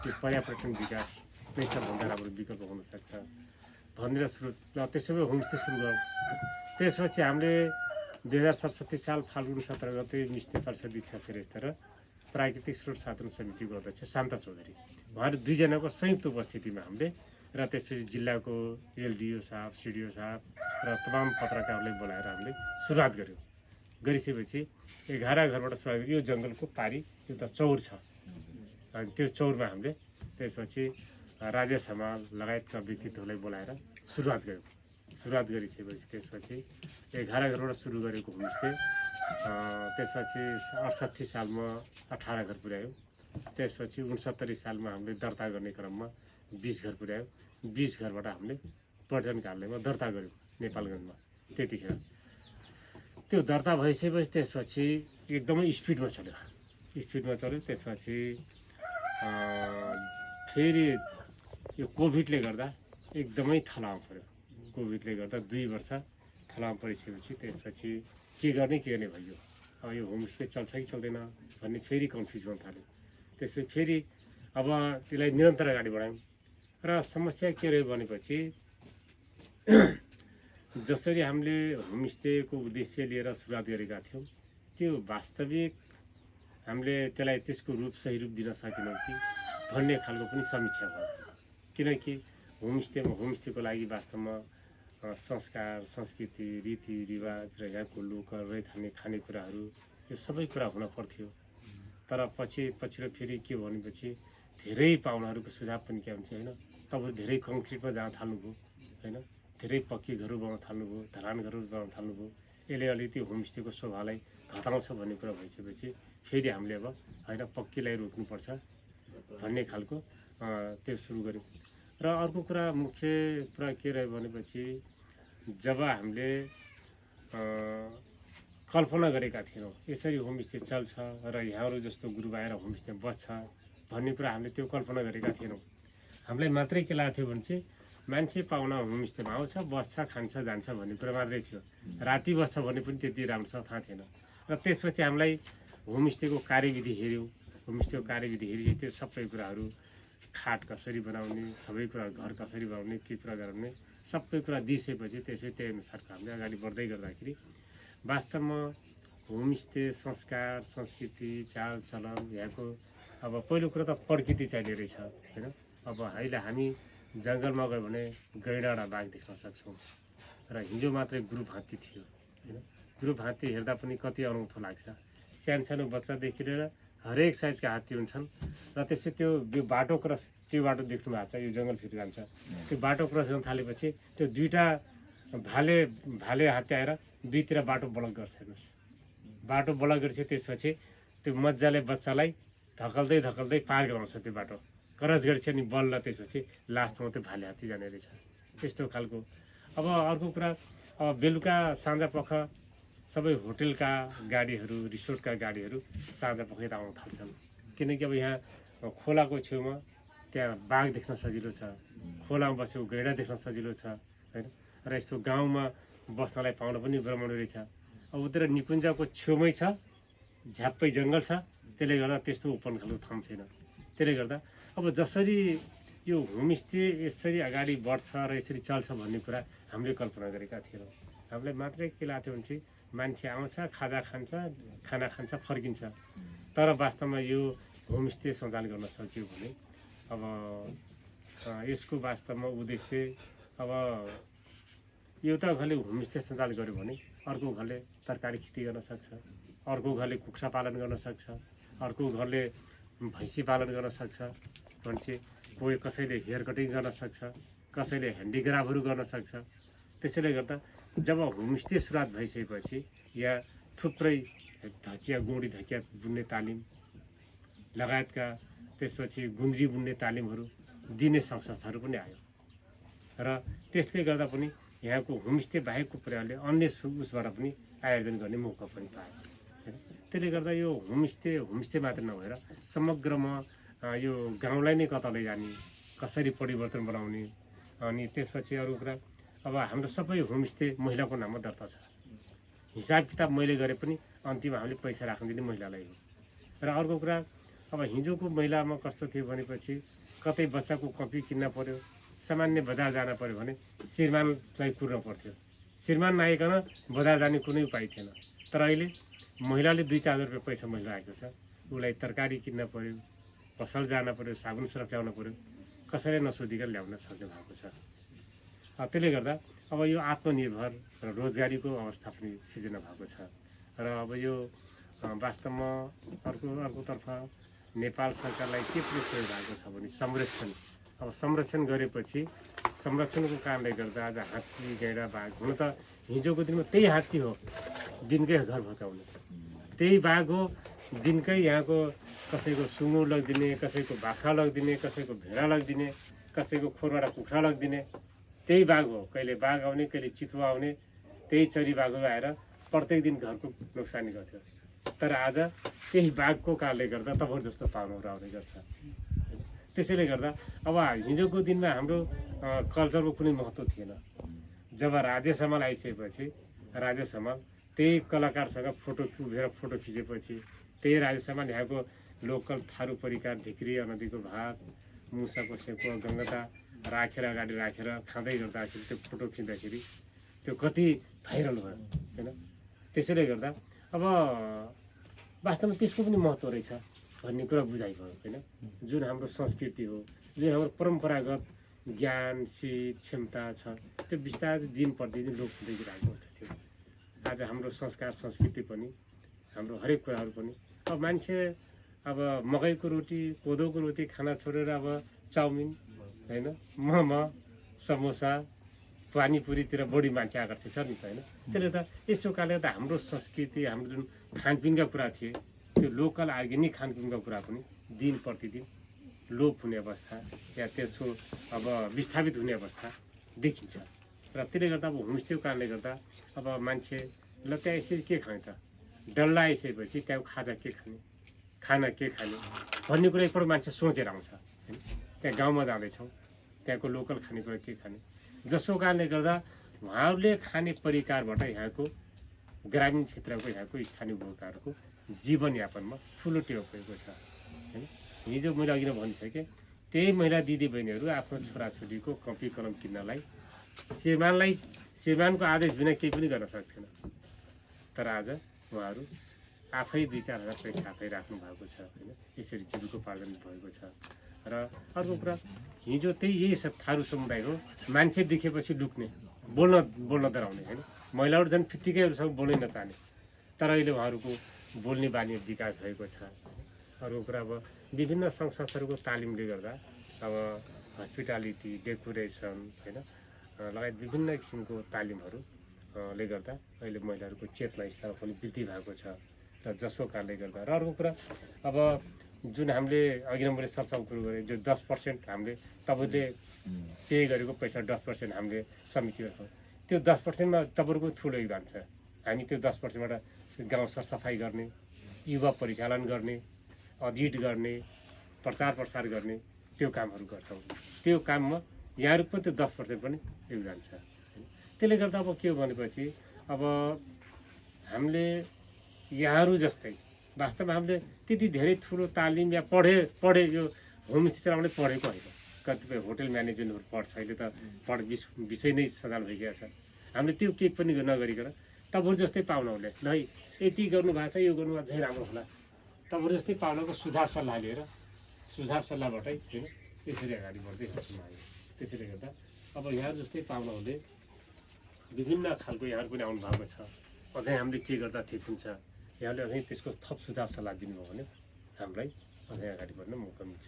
त्यो पर्यापर्यटन विकास नै सबभन्दा राम्रो विकल्प हुनसक्छ भनेर त्यसो भए होमस्टे सुरु गरौँ। त्यसपछि हामीले 2067 साल फाल्गुन 17 गते मिस नेपाल सदीक्षा श्रेष्ठ र प्राकृतिक स्रोत साधन समितिको अध्यक्ष शान्ता चौधरी उहाँहरू 2 जनाको संयुक्त उपस्थितिमा हामीले र त्यसपछि जिल्लाको एलडिओ साहब, सिडिओ साहब र तमाम पत्रकारहरूलाई बोलाएर हामीले सुरुवात गऱ्यौँ। गरिसकेपछि 11 घरबाट सुरुवात गऱ्यो। यो जङ्गलको पारी एउटा चौर छ अनि त्यो चौरमा हामीले त्यसपछि राजेश हमाल लगायतका व्यक्तित्वलाई बोलाएर सुरुवात गऱ्यौँ। सुरुवात गरिसकेपछि त्यसपछि 11 घरबाट सुरु गरेको होमस्टे त्यसपछि 68 सालमा 18 घर पुर्यायो। त्यसपछि 69 सालमा हामीले दर्ता गर्ने क्रममा 20 घर पुर्यायो। 20 घरबाट हामीले पर्यटन कार्यालयमा दर्ता गऱ्यौँ नेपालगञ्जमा। त्यतिखेर त्यो दर्ता भइसकेपछि त्यसपछि एकदमै स्पिडमा चल्यो। त्यसपछि फेरि यो कोभिडले गर्दा एकदमै थलाउनु पऱ्यो। कोभिडले गर्दा 2 वर्ष थलाउनु परिसकेपछि त्यसपछि के गर्ने भयो। अब यो होमस्टे चल्छ कि चल्दैन भन्ने फेरि कन्फ्युज हुन थाल्यो। त्यसपछि फेरि अब त्यसलाई निरन्तर अगाडि बढायौँ र समस्या के रह्यो भनेपछि जसरी हामीले होमस्टेको उद्देश्य लिएर सुरुवात गरेका थियौँ त्यो वास्तविक हामीले त्यसलाई त्यसको सही रूप दिन सकेनौँ कि भन्ने खालको पनि समीक्षा भयो। किनकि होमस्टेको लागि वास्तवमा संस्कार, संस्कृति, रीतिरिवाज र यहाँको लोकल रहने खानेकुराहरू यो सबै कुरा हुन पर्थ्यो। तर पछिल्लो फेरि के भनेपछि धेरै पाहुनाहरूको सुझाव पनि के हुन्छ होइन, तपाईँ धेरै कङ्क्रिटमा जान थाल्नुभयो होइन धेरै पक्की घरहरू बनाउन थाल्नुभयो ढलान घरहरू बनाउन थाल्नुभयो यसले अलिकति होमस्टेको शोभालाई घटाउँछ भन्ने कुरा भइसकेपछि फेरि हामीले अब होइन पक्कीलाई रोक्नुपर्छ भन्ने खालको त्यो सुरु गऱ्यौँ र अर्को कुरा मुख्य कुरा के रह्यो भनेपछि जब हामीले कल्पना गरेका थिएनौँ यसरी होमस्टे चल्छ र यहाँहरू जस्तो ग्रुप आएर होमस्टे बस्छ भन्ने कुरा हामीले त्यो कल्पना गरेका थिएनौँ हामीलाई मात्रै के लागेको थियो भने चाहिँ मान्छे पाहुना होमस्टेमा आउँछ बस्छ खान्छ जान्छ भन्ने कुरा मात्रै थियो राति बस्छ भन्ने पनि त्यति राम्रोसँग थाहा थिएन र त्यसपछि हामीलाई होमस्टेको कार्यविधि हेऱ्यौँ होमस्टेको कार्यविधि हेरी त्यो सबै कुराहरू खाट कसरी बनाउने सबै कुरा घर कसरी बनाउने के कुरा गराउने सबै कुरा दिइसकेपछि त्यसपछि त्यही अनुसारको हामीले अगाडि बढ्दै गर्दाखेरि वास्तवमा होमस्टे संस्कार संस्कृति चालचलन यहाँको अब पहिलो कुरा त प्रकृति चाहिने रहेछ होइन अब अहिले हामी जङ्गलमा गयो भने गैँडा बाघ देख्न सक्छौँ र हिजो मात्रै ग्रुप हात्ती थियो होइन ग्रुप हात्ती हेर्दा पनि कति अनौठो लाग्छ सानो बच्चादेखि लिएर हरेक साइजका हात्ती हुन्छन् र त्यसपछि त्यो बाटो क्रस त्यो बाटो देख्नु भएको छ यो जङ्गलभित्र जान्छ त्यो बाटो क्रस गर्न थालेपछि त्यो दुईवटा भाले हात्ती आएर दुईतिर बाटो ब्लक गर्छ हेर्नुहोस् बाटो ब्लक गरेपछि त्यसपछि त्यो मजाले बच्चालाई धकल्दै धकल्दै पार गराउँछ त्यो बाटो क्रस गरेपछि अनि बल्ल त्यसपछि लास्टमा त्यो भाले हात्ती जाने रहेछ त्यस्तो खालको अब अर्को कुरा अब बेलुका साँझ पख सबै होटेलका गाडीहरू रिसोर्टका गाडीहरू साँझ पख यता आउन थाल्छन् किनकि अब यहाँ खोलाको छेउमा त्यहाँ बाघ देख्न सजिलो छ खोलामा बसेको गैँडा देख्न सजिलो छ होइन र यस्तो गाउँमा बस्नलाई पाउन पनि रमाउनु रहेछ अब उतिर निकुञ्जको छेउमै छ झ्याप्पै जङ्गल छ त्यसले गर्दा त्यस्तो ओपन खालको ठाउँ छैन त्यसले गर्दा अब जसरी यो होमस्टे यसरी अगाडि बढ्छ र यसरी चल्छ भन्ने कुरा हामीले कल्पना गरेका थिएनौँ हामीलाई मात्रै के लाग्थ्यो भने चाहिँ मान्छे आउँछ खाजा खान्छ खाना खान्छ फर्किन्छ तर वास्तवमा यो होमस्टे सञ्चालन गर्न सक्यो भने अब यसको वास्तवमा उद्देश्य अब एउटा घरले होमस्टे सञ्चालन गर्यो भने अर्को घरले तरकारी खेती गर्न सक्छ अर्को घरले कुखुरा पालन गर्न सक्छ अर्को घरले भैँसी पालन गर्न सक्छ मान्छे कोही कसैले हेयर कटिङ गर्न सक्छ कसैले ह्यान्डिक्राफ्टहरू गर्न सक्छ त्यसैले गर्दा जब होमस्टे सुरुवात भइसकेपछि यहाँ थुप्रै धकिया गुँडी धकिया बुन्ने तालिम लगायतका त्यसपछि गुन्द्री बुन्ने तालिमहरू दिने संस्थाहरू पनि आयो र त्यसले गर्दा पनि यहाँको होमस्टे बाहेकको प्रयासले अन्य उसबाट पनि आयोजन गर्ने मौका पनि पायो त्यसले गर्दा यो होमस्टे मात्र नभएर समग्रमा यो गाउँलाई नै कता लैजाने कसरी परिवर्तन बनाउने अनि त्यसपछि अरू कुरा अब हाम्रो सबै होमस्टे महिलाको नाममा दर्ता छ हिसाब किताब मैले गरे पनि अन्तिममा हामीले पैसा राख्न दिने महिलालाई हो र अर्को कुरा अब हिजोको महिलामा कस्तो थियो भनेपछि कतै बच्चाको कपी किन्न पर्यो सामान्य बजार जान पर्यो भने श्रीमानलाई कुर्न पर्थ्यो श्रीमान नआइकन बजार जाने कुनै उपाय थिएन तर अहिले महिलाले 2-4 रुपियाँ पैसा महिला आएको छ उसलाई तरकारी किन्न पर्यो पसल जान पर्यो साबुन सरफ ल्याउन पर्यो कसैले नसोधिकन ल्याउन सक्ने भएको छ त्यसले गर्दा अब यो आत्मनिर्भर र रोजगारीको अवस्था पनि सिर्जना भएको छ र अब यो वास्तवमा अर्कोतर्फ नेपाल सरकारलाई के प्रयोग भएको छ भने संरक्षण अब संरक्षण गरेपछि संरक्षणको कारणले गर्दा आज हात्ती गैँडा बाघ हुन त हिजोको दिनमा त्यही हात्ती हो दिनकै घर भत्काउने त्यही बाघ हो दिनकै यहाँको कसैको सुँगुर लगिदिने कसैको बाख्रा लगिदिने कसैको भेडा लगिदिने कसैको खोरबाट कुखुरा लगिदिने त्यही बाघ हो कहिले बाघ आउने कहिले चितुवा आउने त्यही चरी बाघहरू आएर प्रत्येक दिन घरको नोक्सानी गर्थ्यो तर आज त्यही बाघको कारणले गर्दा तबर जस्तो पाहुनाहरू आउने गर्छ त्यसैले गर्दा अब हिजोको दिनमा हाम्रो कल्चरको कुनै महत्त्व थिएन जब राज्य सम्हाल आइसकेपछि राज्य सम्हाल त्यही कलाकारसँग उभिएर फोटो खिचेपछि त्यही राज्य सम्हाल यहाँको लोकल थारू परिकार ढिक्री नदीको भात मुसाको सेको गङ्गता राखेर अगाडि राखेर खाँदै गर्दाखेरि त्यो फोटो खिच्दाखेरि त्यो कति भाइरल भयो होइन त्यसैले गर्दा अब वास्तवमा त्यसको पनि महत्त्व रहेछ भन्ने कुरा बुझाइ भयो होइन जुन हाम्रो संस्कृति हो जुन हाम्रो परम्परागत ज्ञान सिप क्षमता छ त्यो बिस्तारै दिन प्रतिदिन लोप हुँदै गइरहेको अवस्था थियो आज हाम्रो संस्कार संस्कृति पनि हाम्रो हरेक कुराहरू पनि अब मान्छे अब मकैको रोटी कोदोको रोटी खाना छोडेर अब चाउमिन होइन मोमो समोसा पानीपुरीतिर बढी मान्छे आकर्षित छ नि त होइन। त्यसले त यसो कारणले त हाम्रो संस्कृति हाम्रो जुन खानपिनका कुरा थिए त्यो लोकल अर्ग्यानिक खानपिनका कुरा पनि दिन प्रतिदिन लोप हुने अवस्था या त्यसको अब विस्थापित हुने अवस्था देखिन्छ। र त्यसले गर्दा अब होमस्टेको कारणले गर्दा अब मान्छे ल त्यहाँ यसरी के खाने त डल्ला आइसकेपछि त्यहाँ खाजा के खाने खाना के खाने भन्ने कुरा एकपल्ट मान्छे सोचेर आउँछ होइन। त्यहाँ गाउँमा जाँदैछौँ त्यहाँको लोकल खानेकुरा के खाने, जसको कारणले गर्दा उहाँहरूले खाने परिकारबाट यहाँको ग्रामीण क्षेत्रको यहाँको स्थानीय उपभोक्ताहरूको जीवनयापनमा ठुलो टेवा परेको छ होइन। हिजो मैले अघि नै भनिसकेँ त्यही महिला दिदीबहिनीहरू आफ्नो छोराछोरीको कपी कलम किन्नलाई श्रीमानको आदेश बिना केही पनि गर्न सक्थेन, तर आज उहाँहरू आफै 2-4 हजार पैसा आफै राख्नु भएको छ होइन। यसरी जीविकोपार्जन भएको छ। र अर्को कुरा हिजो त्यही यही थारू समुदाय हो, मान्छे देखेपछि लुक्ने बोल्न डराउने होइन। महिलाहरू झन् फित्तिकैहरूसँग बोल्नै नचाहने, तर अहिले उहाँहरूको बोल्ने बानी विकास भएको छ। अर्को कुरा अब विभिन्न सङ्घ संस्थाहरूको तालिमले गर्दा अब हस्पिटालिटी डेकोरेसन होइन लगायत विभिन्न किसिमको तालिमहरूले गर्दा अहिले महिलाहरूको चेतना स्तर पनि वृद्धि भएको छ। र जसको कारणले गर्दा र अर्को कुरा अब जुन हामीले अघि नै मैले सरसफाइ कुरो गरेँ जो 10% हामीले तपाईँले पे गरेको पैसा 10% हामीले समितिमा छौँ, त्यो 10%मा तपाईँहरूको ठुलो योगदान छ। हामी त्यो 10%बाट गाउँ सरसफाइ गर्ने, युवा परिचालन गर्ने, अडिट गर्ने, प्रचार प्रसार गर्ने त्यो कामहरू गर्छौँ। त्यो काममा यहाँहरू पनि त्यो 10% पनि योगदान छ। त्यसले गर्दा अब के हो भनेपछि अब हामीले यहाँहरू जस्तै वास्तवमा हामीले त्यति धेरै ठुलो तालिम या पढे यो होमस्टे चलाउने पढेको होइन। कतिपय होटल म्यानेजमेन्टहरू पढ्छ, अहिले त विषय नै सजाल भइसकेको छ। हामीले त्यो केही पनि नगरिकन तपाईँहरू जस्तै पाहुनाहरूले ल यति गर्नुभएको छ यो गर्नुभएको चाहिँ राम्रो होला, तपाईँहरू जस्तै पाहुनाको सुझाव सल्लाह लिएर सुझाव सल्लाहबाटै होइन यसरी अगाडि बढ्दै जान्छौँ हामी। त्यसैले गर्दा अब यहाँहरू जस्तै पाहुनाहरूले विभिन्न खालको यहाँहरू पनि आउनु भएको छ। अझै हामीले के गर्दा ठिक हुन्छ यहाँले अझै त्यसको थप सुझाव सल्लाह दिनुभयो भने हामीलाई अझै अगाडि बढ्न मौका मिल्छ।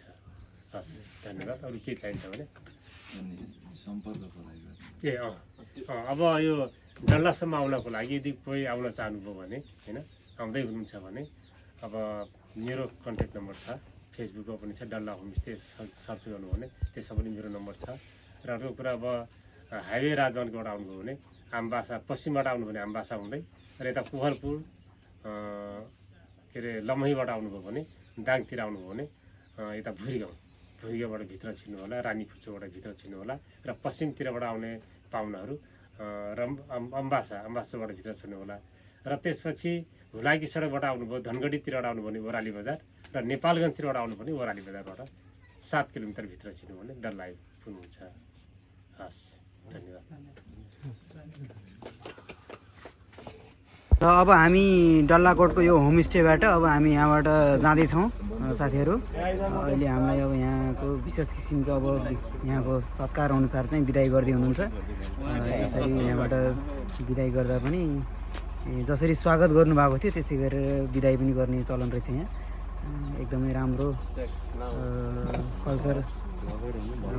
हस् धन्यवाद। अरू के चाहिन्छ भने अब यो डल्लासम्म आउनको लागि यदि कोही आउन चाहनुभयो भने होइन आउँदै हुनुहुन्छ भने अब मेरो कन्ट्याक्ट नम्बर छ, फेसबुकमा पनि छ, डल्ला होमस्टे सर्च गर्नु भने त्यसमा पनि मेरो नम्बर छ। र अर्को कुरा अब हाइवे राजमार्गबाट आउनुभयो भने आम्बासा पश्चिमबाट आउनु भने आम्बासा हुँदै र यता पुहरपुर के अरे लम्हीबाट आउनुभयो भने दाङतिर आउनुभयो भने यता भुइँगाउँबाट भित्र छिर्नु होला, रानीफुचोबाट भित्र छिर्नु होला। र पश्चिमतिरबाट आउने पाहुनाहरू अम्बासाबाट भित्र छिर्नु होला। र त्यसपछि हुलाकी सडकबाट आउनुभयो धनगढीतिरबाट आउनुभयो भने ओराली बजार र नेपालगञ्जतिरबाट आउनु भने ओराली बजारबाट 7 किलोमिटर भित्र छिर्नु भने डल्ला पुग्नुहुन्छ। हस् धन्यवाद। र अब हामी डल्लाकोटको यो होमस्टेबाट अब हामी यहाँबाट जाँदैछौँ साथीहरू। अहिले हामीलाई अब यहाँको विशेष किसिमको अब यहाँको सत्कार अनुसार चाहिँ बिदाई गर्दै हुनुहुन्छ। यसरी यहाँबाट बिदाई गर्दा पनि जसरी स्वागत गर्नुभएको थियो त्यसै गरेर बिदाई पनि गर्ने चलन रहेछ। यहाँ एकदमै राम्रो कल्चर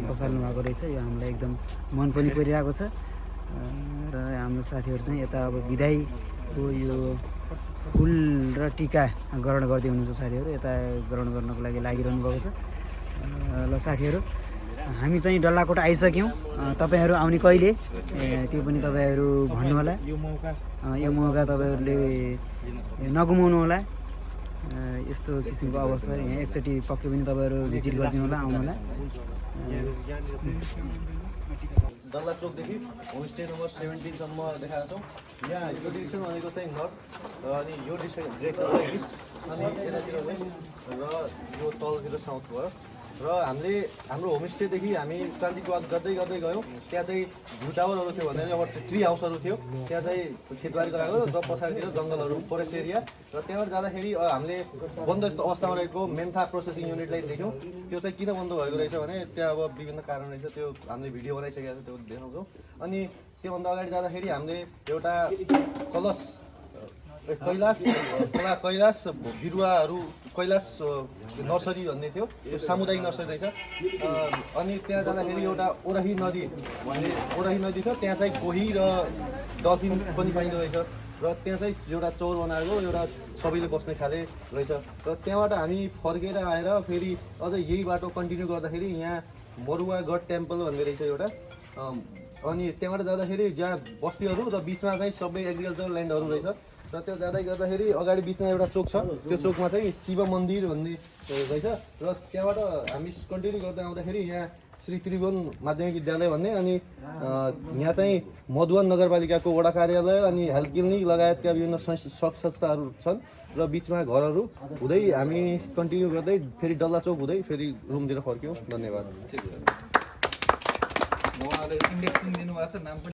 बसाल्नु भएको रहेछ। यो हामीलाई एकदम मन पनि परिरहेको छ। र हाम्रो साथीहरू चाहिँ यता अब बिदाईको यो फुल र टिका ग्रहण गर्दै हुनुहुन्छ। साथीहरू यता ग्रहण गर्नको लागि लागिरहनु भएको छ। ल साथीहरू हामी चाहिँ डल्लाकोट आइसक्यौँ। तपाईँहरू आउने कहिले त्यो पनि तपाईँहरू भन्नुहोला। यो मौका तपाईँहरूले नगुमाउनु होला। यस्तो किसिमको अवसर यहाँ एकचोटि पक्कै पनि तपाईँहरू भिजिट गरिदिनु होला, आउनु होला। डल्ला चोकदेखि होमस्टे नम्बर 17सम्म देखाएको छौँ। यहाँ यो डिरेक्सन भनेको चाहिँ नर्थ अनि यो डिरेक्सन चाहिँ इस्ट अनि यतातिर वेस्ट र यो तलतिर साउथ भयो। र हामीले हाम्रो होमस्टेदेखि हामी क्रान्तिको वाक गर्दै गर्दै गयौँ। त्यहाँ चाहिँ भ्यू टावरहरू थियो भने अब ट्री हाउसहरू थियो। त्यहाँ चाहिँ खेतबारी गराएको र पछाडितिर जङ्गलहरू फोरेस्ट एरिया। र त्यहाँबाट जाँदाखेरि हामीले बन्द अवस्थामा रहेको मेन्था प्रोसेसिङ युनिटलाई देख्यौँ। त्यो चाहिँ किन बन्द भएको रहेछ भने त्यहाँ अब विभिन्न कारण रहेछ, त्यो हामीले भिडियो बनाइसकेको छ, त्यो देखाउँछौँ। अनि त्योभन्दा अगाडि जाँदाखेरि हामीले एउटा कलश कैलाश बिरुवाहरू कैलाश नर्सरी भन्ने थियो त्यो सामुदायिक नर्सरी रहेछ अनि त्यहाँ जाँदाखेरि एउटा ओराही नदी थियो त्यहाँ चाहिँ कोही र डल्फिन पनि पाइँदो रहेछ र त्यहाँ चाहिँ एउटा चौर बनाएको एउटा सबैले बस्ने खाले रहेछ र त्यहाँबाट हामी फर्केर आएर फेरि अझ यही बाटो कन्टिन्यू गर्दाखेरि यहाँ बरुवागढ टेम्पल भन्ने रहेछ एउटा अनि त्यहाँबाट जाँदाखेरि जहाँ बस्तीहरू र बिचमा चाहिँ सबै एग्रिकल्चर ल्यान्डहरू रहेछ र त्यो जाँदै गर्दाखेरि अगाडि बिचमा एउटा चोक छ त्यो चोकमा चाहिँ शिव मन्दिर भन्ने रहेछ र त्यहाँबाट हामी कन्टिन्यू गर्दै आउँदाखेरि यहाँ श्री त्रिभुवन माध्यमिक विद्यालय भन्ने अनि यहाँ चाहिँ मधुवन नगरपालिकाको वडा कार्यालय अनि हेल्थ क्लिनिक लगायतका विभिन्न संस्थाहरू छन् र बिचमा घरहरू हुँदै हामी कन्टिन्यू गर्दै फेरि डल्ला चोक हुँदै फेरि रुमतिर फर्क्यौँ। धन्यवाद। ठिक छ। उहाँले इन्डेक्स दिनुभएको छ नाम पनि